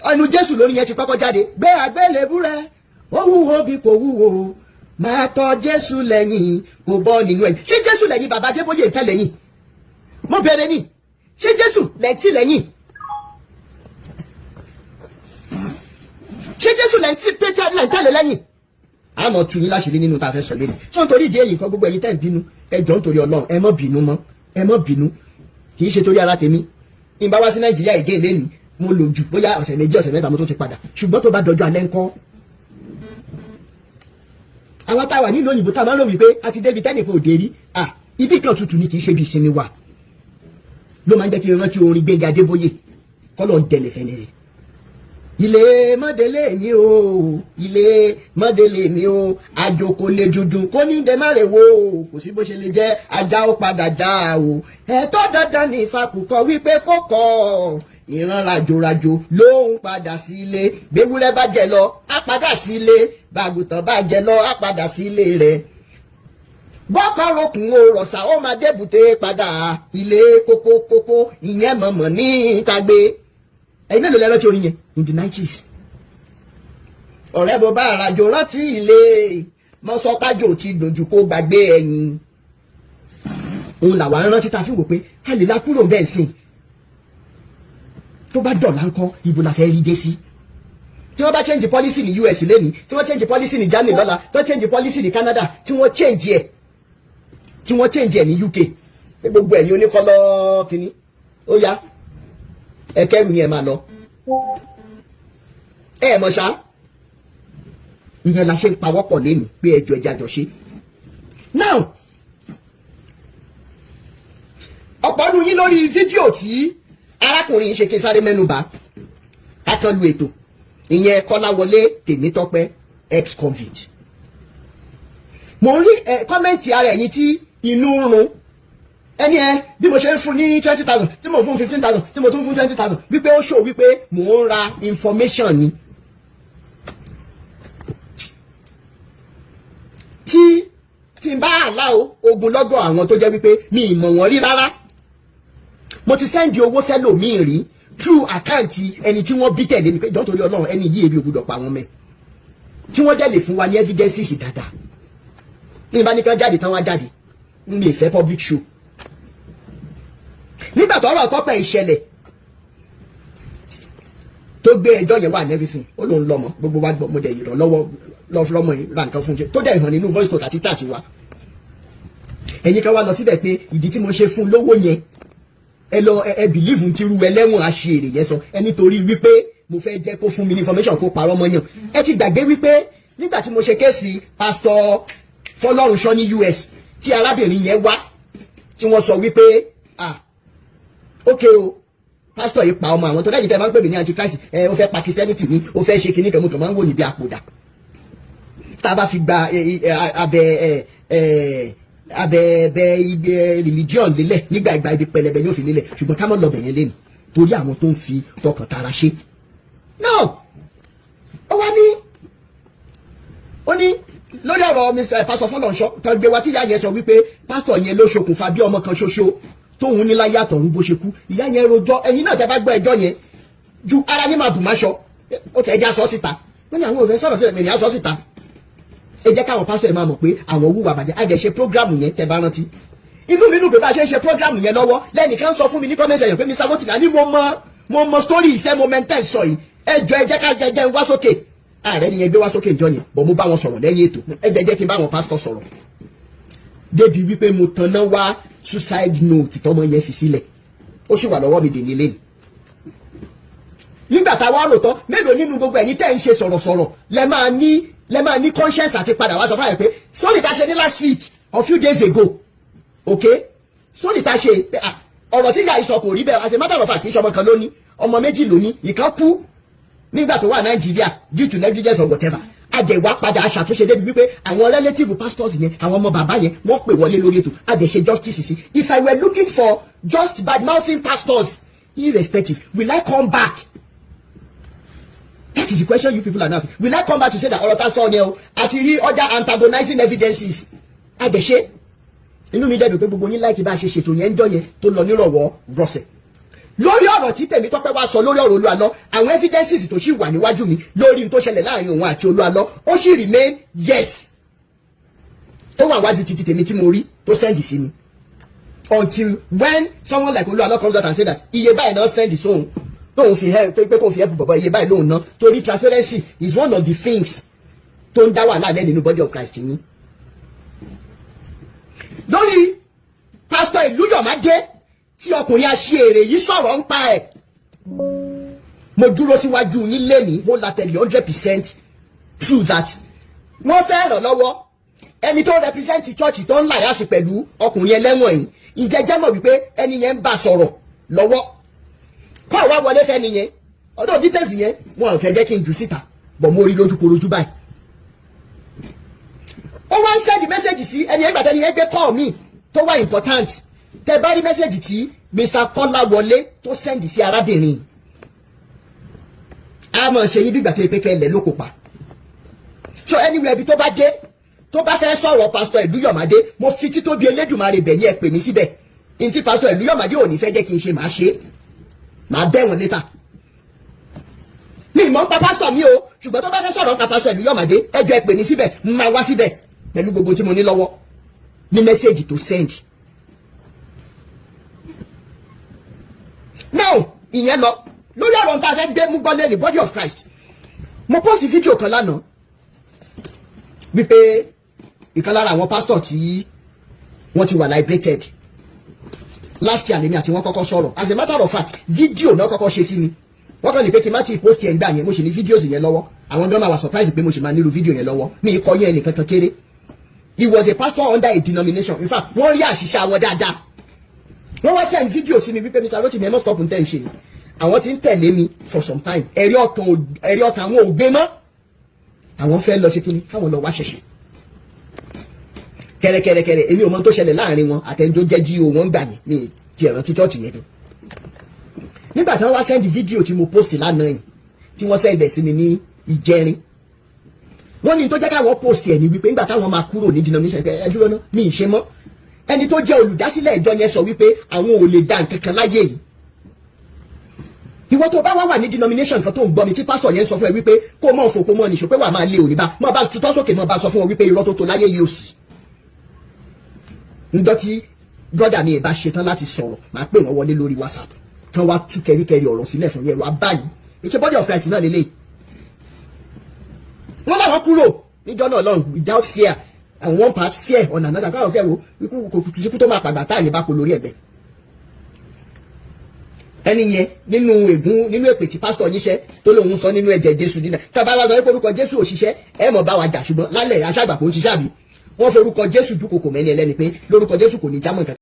Ẹnu Jésù lórí yẹn ti kọ́kọ́ jáde. Gbé àgbélébú rẹ, ó wúwo bí kò wúwo, máa tọ̀ Jésù lẹ́yìn, kò bọ́ nínú ẹ̀. Ṣé Jésù lẹ́yìn bàbá Adébóyè ń tẹ̀lé yìí? Mo bẹ̀rẹ̀ ni, ṣé Jésù lẹ́ntì lẹ́yìn? Ṣé Jésù lẹ́ntì tẹ̀lé lẹ́yìn? Àmọ́ tu yín láṣìírí nínú tá a fẹ́ sọ lẹ́nu tí wọ́n. Torí ìdí èyí kan, gbogbo ẹ̀yin tẹ́ ń bínú, ẹ jọ̀ọ́, nítorí Ọlọ́run, ẹ má bínú mọ́, ẹ má bínú. Kì í ṣe torí ara tèmi. N bá wá sí Nàìjíríà ìgé lẹ́ni, mo lò jù bóyá ọ̀sẹ̀ 2, ọ̀sẹ̀ 3, mo tó ti padà. Ṣùgbọ́n tó bá dọjọ́ alẹ́ ńkọ́? Àwa tá a wà nílùú òyìnbó, tá a máa ń rò wípé a ti débi tẹ́nìkan òde rí, ah, ibi kan tutù ni, kì í ṣe bí ìsinmi wà. Ló máa ń jẹ́ kí n rántí orin Gbẹ́ngà Adébóyè, kọ́lọ̀ ń tẹ̀lé fẹ́ni rẹ̀. Ilé mọ́délé mi o, ilé mọ́délé mi o, àjò kò lè dùdùn kó ní dẹ má rè wo, kò sí bó ṣe lè jẹ́, ajá ó padà já o. Ẹ̀tọ́ dandan ní ìfakùkọ wípé kó kọ́ ìran ràjòràjò ló ń padà sílé. Gbéwúrẹ́ bá jẹ lọ, á padà sílé. Bàgùtàn bá jẹ lọ, á padà sílé rẹ̀. Bọ́kọ̀ rokùn o rọ̀ṣà, ó máa débùté padà ilé. Kókókókó ìyẹn mọ̀mọ́ ní ìtàgbé. Ẹ̀yin mélòó lẹ rántí orin yẹn in the 90s? Ọ̀rẹ́, bó bá àràjò, rántí ilé. Mọ́sọ́pájò ti dùn jù kó gbàgbé ẹ̀yìn. Òun làwa ń rántí tá a fi wò pé a lè la kúrò bẹ́ẹ̀ sìn. Tó bá dọ̀là ńkọ́, ibo la fẹ́ rí dé sí? Tí wọ́n bá change policy ní US lẹ́ni, tí wọ́n change policy ní Germany lọ́la, tí wọ́n change policy ní Canada, tí wọ́n change ẹ̀, tí wọ́n change ẹ̀ ní UK, pé gbogbo ẹ̀yin oníkọ́lọ́ kínní, ó yá, ẹ kẹ́rù yẹn, máa lọ. Ẹ mọ̀ ṣá, ìyẹn la ṣe ń pawọ́pọ̀ lẹ́nu pé ẹjọ́ ẹja jọ ṣe. Now, ọ̀pọ̀ nu yín lórí fídíò tí arákùnrin yìí ṣe, kí n sáré mẹ́nu bà kákan lu ètò ìyẹn, Kọ́láwọlé Tèmítọ́pẹ́, ex-convict. Mo ń rí ẹ comment ara ẹ̀yin tí inú ń run ẹni ẹ, bí mo ṣe ń fún ní 20,000, tí mo fún 15,000, tí mo tún fún 20,000, wípé ó ṣò wípé mò ń ra information ni. Tí n bá àlá o, ogunlọ́gọ̀ àwọn tó jẹ́ wípé mi ì mọ̀ wọ́n rí rárá, mo ti send owó sẹ́lòmíì rí through account ẹni tí wọ́n bí tẹ̀lé mi pé jọ́, torí Ọlọ́run, ẹni yìí, ebi ò gbọdọ̀ pa wọn mẹ́, tí wọ́n dẹ̀ lè fún wa ní evidences dáadáa. Ní ìbá ní kán jáde tán, wá jáde. Mi ì fẹ́ public show. Nígbà tọ́rọ̀ Tọ́pẹ́ ìṣẹ̀lẹ̀ tó gbé ẹjọ́ yẹn wà ní everything, ó lóun lọ́mọ, gbogbo wa gbọ́. Mo dẹ̀ ìrànlọ́wọ́ lọ́mọ yìí ra nǹkan fún un, tó dẹ̀ hàn nínú voice note àti chat wa. Ẹ̀yin kan wá lọ síbẹ̀ pé ìdí tí mo ṣe fún lówó yẹn, ẹ lọ ẹ believe ti ru ẹlẹ́wọ̀n àṣìírè yẹn sọ ẹ, nítorí wípé mo fẹ́ jẹ́ kó fún mi ní information kó parọ́ mọ́ yàn. Ẹ ti gbàgbé wípé nígbà tí mo ṣe case Pastor Fọlọ́runṣọ́ ní US, tí arábìnrin yẹn wá, tí wọ́n sọ wípé, ah, ok o, pásítọ̀ yìí pa ọmọ àwọn tó lẹ́yìn tẹ́ ẹ máa ń pè mí ní antichrist, ẹ ó fẹ́ pa Christianity ní, ó fẹ́ ṣe kinní kan. Mo kàn máa ń wò níbi àpòdà tá a bá fi gba abẹ abẹ bẹ ibi religion lélẹ̀ nígbà ìgbà, ibi pẹlẹbẹ ní òfin lélẹ̀. Ṣùgbọ́n ká má lọ bẹ̀yẹn lẹ́nu torí àwọn tó ń fi tọkàn tara ṣe náà. Ó wá ní, ó ní lórí ọ̀rọ̀ Mr. Pastor Fọlọ́nṣọ́ tó gbé wa, tí ìyá yẹn sọ wípé pásítọ̀ yẹn ló ṣokùnfà bí ọmọ kan ṣoṣo tóun ní láyé àtọ̀run bó ṣe kú. Ìyá yẹn rojọ́. Ẹ̀yin náà tẹ́ bá gbọ́ ẹjọ́ yẹn ju ara yín máa bù máṣọ. Ó tẹ̀ ẹja sọ síta. Wọ́n ní àwọn ò fẹ́ sọ̀rọ̀ sílẹ̀, ènìyàn sọ síta. Ẹ jẹ́ káwọn pásítọ̀ ẹ̀ máa mọ̀ pé àwọn wúwa bàjẹ́. Á dẹ̀ ṣe program yẹn, tẹ́ bá rántí. Inú mi dùn pé bá a ṣe ń ṣe program yẹn lọ́wọ́, lẹ́nìkan sọ fún mi ní comment section pé Mr. Rotimi, ní mo mọ story iṣẹ́ mo mẹ́ntẹ́ sọ yìí. Ẹ jọ, ẹ jẹ́ ká jẹ́ wá sókè. Ààrẹ nìyẹn gbé wá sókè ìjọ yẹn bọ̀. Mo bá wọn sọ̀rọ̀ lẹ́yìn ètò. Ẹ jẹ́ kí n bá wọn pásítọ̀ sọ̀rọ̀ débi wípé mo tanná wá suicide note tọmọ yẹn fi sílẹ̀. Ó sì wà lọ́wọ́ mi dè nílé ni. Nígbà tá a wá rò tán, mélòó nínú gbogbo ẹ̀yin tẹ́ ń ṣe sọ̀rọ̀sọ̀rọ̀ lẹ máa ní conscience àti padà wá sọ fún àyè pé story tá a ṣe ní last week or few days ago, okay, story tá a ṣe, ọ̀rọ̀ tí ìyá yìí sọ kò rí bẹ́ẹ̀. As a matter of fact, kì í ṣe ọmọ kan lóní, ọmọ méjì lóní. Ìkan kú nígbà tó wà Nàìjíríà due to negligence or whatever. Àdẹ̀wà padà aṣàtúnṣe débi wípé àwọn relative pastors yẹn, àwọn ọmọ bàbá yẹn, wọ́n pè wọlé lórí ètò, àdẹ̀ṣe justice sí. If I were looking for just bad mouthing pastors irrespective, will I come back? That is the question you people are now asking. Will I come back to say that ọ̀rọ̀ tá a sọ yẹn o, àti rí other antagonizing evidences? Àdẹ̀ṣe. Inú mi dẹ́dùn pé gbogbo yín láìkí bá a ṣe ṣètò yẹn ń jọ yẹn tó lọ nírọ̀wọ́ rọsẹ̀. Lórí ọ̀rọ̀ tí Tèmítọ́pẹ́ wá sọ lórí ọ̀rọ̀ Olúalọ́, àwọn evidences tó sì wà níwájú mi lórí tó ṣẹlẹ̀ láàrin òun àti Olúalọ́, ó sì remain, yes, tó wà wájú títí tèmi tí mo rí tó send sí mi, until when someone like Olúalọ́ comes out and say that iye báyìí náà send sóhun tóun fi help, tó pé kóun fi help bọ̀bọ̀, iye báyìí lóun ná. Torí transparency is one of the things tó ń dá wàhálà lẹ́ nínú body of Christ yín. Lórí Pásítọ̀ Ìlúyọ̀mádé tí ọkùnrin aṣèrè yìí sọ̀rọ̀ ń pa ẹ̀, mo dúró síwájú yín lẹ́nìí, mo la tẹ̀lé 100% true that wọ́n fẹ́ ràn lọ́wọ́ ẹni tó represent church tó ń liaise pẹ̀lú ọkùnrin ẹlẹ́wọ̀n yìí. Ǹjẹ́ jẹ́ mọ̀ wípé ẹni yẹn ń bá sọ̀rọ̀ lọ́wọ́ kọ́ àwa wọlé fẹ́ nìyẹn? Ọ̀dọ̀ details yẹn, wọn ò fẹ́ jẹ́ kí n jù síta, but mo rí lójúkorojú báyìí. Ó wá ń send message sí ẹni ẹgbàá tẹni ẹgbẹ́ call mi tó wá important. Tẹ bá rí message tí Mr. Kọ́láwọlé tó send sí arábìnrin, a mọ̀ ṣe yín bí ìgbà tó yẹ pé kẹ́ ẹ lẹ̀ ló kó pa. So anywhere ibi tó bá dé, tó bá fẹ́ sọ̀rọ̀ Pastor Ìlúyọ̀mádé, mo fi títóbi Elédùmarè bẹ̀ ní, ẹ pè mí síbẹ̀. Ntí Pastor Ìlúyọ̀mádé ò ní fẹ́ jẹ́ kí n ṣe, màá ṣe, màá bẹ̀ wọ́n later. Mi ìmọ̀ ń pa pásítọ̀ mi o, ṣùgbọ́n tó bá fẹ́ sọ̀rọ̀ ń pa Pastor Ìlúyọ̀mádé, ẹ jọ̀ọ́, ẹ pè mí síbẹ̀, n máa wá síbẹ̀ pẹ̀lú gbogbo tí mo ní lọ́wọ́ ní message tó send. Now, ìyẹn lọ lórí ọ̀rọ̀ nǹkan afẹ́ gbé mú gbọ́ lẹ́nu body of Christ. Mo post fídíò kan lánàá wípé ìkan lára àwọn pásítọ̀ tí wọ́n ti wà liberated last year, lèmi àti wọn kọ́kọ́ sọ̀rọ̀. As a matter of fact, fídíò náà kọ́kọ́ ṣe sí mi. Wọ́n kàn ní pé kí n má ti post ẹ̀ ń gbà yẹn. Mo sì ní fídíò yẹn lọ́wọ́. Àwọn gan máa wà surprise pé mo sì máa nílùú fídíò yẹn lọ́wọ́. Mi kọ́ yẹn nìkan kan kéré. He was a pastor under a denomination. In fact, wọ́n rí àṣìṣe àwọn dáadáa. Wọ́n wá send fídíò sí mi wípé, "Mr. Rotimi, ẹ mọ́ stop n tẹ́ ń ṣe." Àwọn tí ń tẹ̀lé mi for some time, ẹ̀rí ọkàn àwọn ò gbé mọ́. Àwọn fẹ́ lọ ṣe kíni, káwọn lọ wá ṣẹ̀ṣẹ̀ kẹrẹkẹrẹkẹrẹ. Èmi ò mọ tó ṣẹlẹ̀ láàrin wọn àtẹnjọ jẹ́ jí o. Wọ́n gbà yẹn mi ti ẹ̀rọ tí church yẹn dùn. Nígbà tí wọ́n wá send fídíò tí mo post lánàá yìí, tí wọ́n send ẹ̀ sí mi ní ìjẹrin, wọ́n ní tó jẹ́ káwọn post ẹ̀ ní wípé nígbà táwọn máa kúrò ní denomination, ẹ dúró ná, mi ì ṣe mọ́. Ẹni tó jẹ́ olùdásílẹ̀ ìjọ yẹn sọ wípé àwọn ò lè da nǹkan kan láyé yìí. Ìwọ tó bá wá wà ní denomination kan tó ń gbọ́ mi, tí pásítọ̀ yẹn sọ fún ẹ wípé kó mọ̀ fò, kó mọ̀ nìṣó, pé wà máa lé òní bá mọ̀ bá tutọ́ sókè, mọ̀ bá sọ fún ọ wípé irọ́ tó tó láyé yìí ò sí. Njọ́ tí brọ́dà mi ìbá ṣetán láti sọ̀rọ̀, máa pè wọ́n wọlé lórí WhatsApp kán wá tú kẹríkẹrí ọ̀rọ̀ sílẹ̀ fún yẹn. Wá báyìí, ìṣe body of Christ náà lélẹ̀. Wọ́n láwọn kúrò níjọ́ náà lọ́hùn without fear and one part fear on another. Káwọn kẹwo ikú kò síkú tó máa pàgbà táà ní bá kó lórí ẹ̀gbẹ́ ẹni yẹn. Nínú ègún, nínú èpè tí pásítọ̀ yín ṣẹ́ tó lóun sọ nínú ẹ̀jẹ̀ Jésù nínú tá a bá wá sọ pé orúkọ Jésù ò ṣiṣẹ́, ẹ mọ̀ bá wa jà. Ṣùgbọ́n lálẹ́ aṣáàgbà kò ń ṣiṣẹ́, àbí wọ́n forúkọ Jésù dúkokò mẹ́ni ẹlẹ́ni pé lórúkọ Jésù kò ní jámọ́ nǹkan.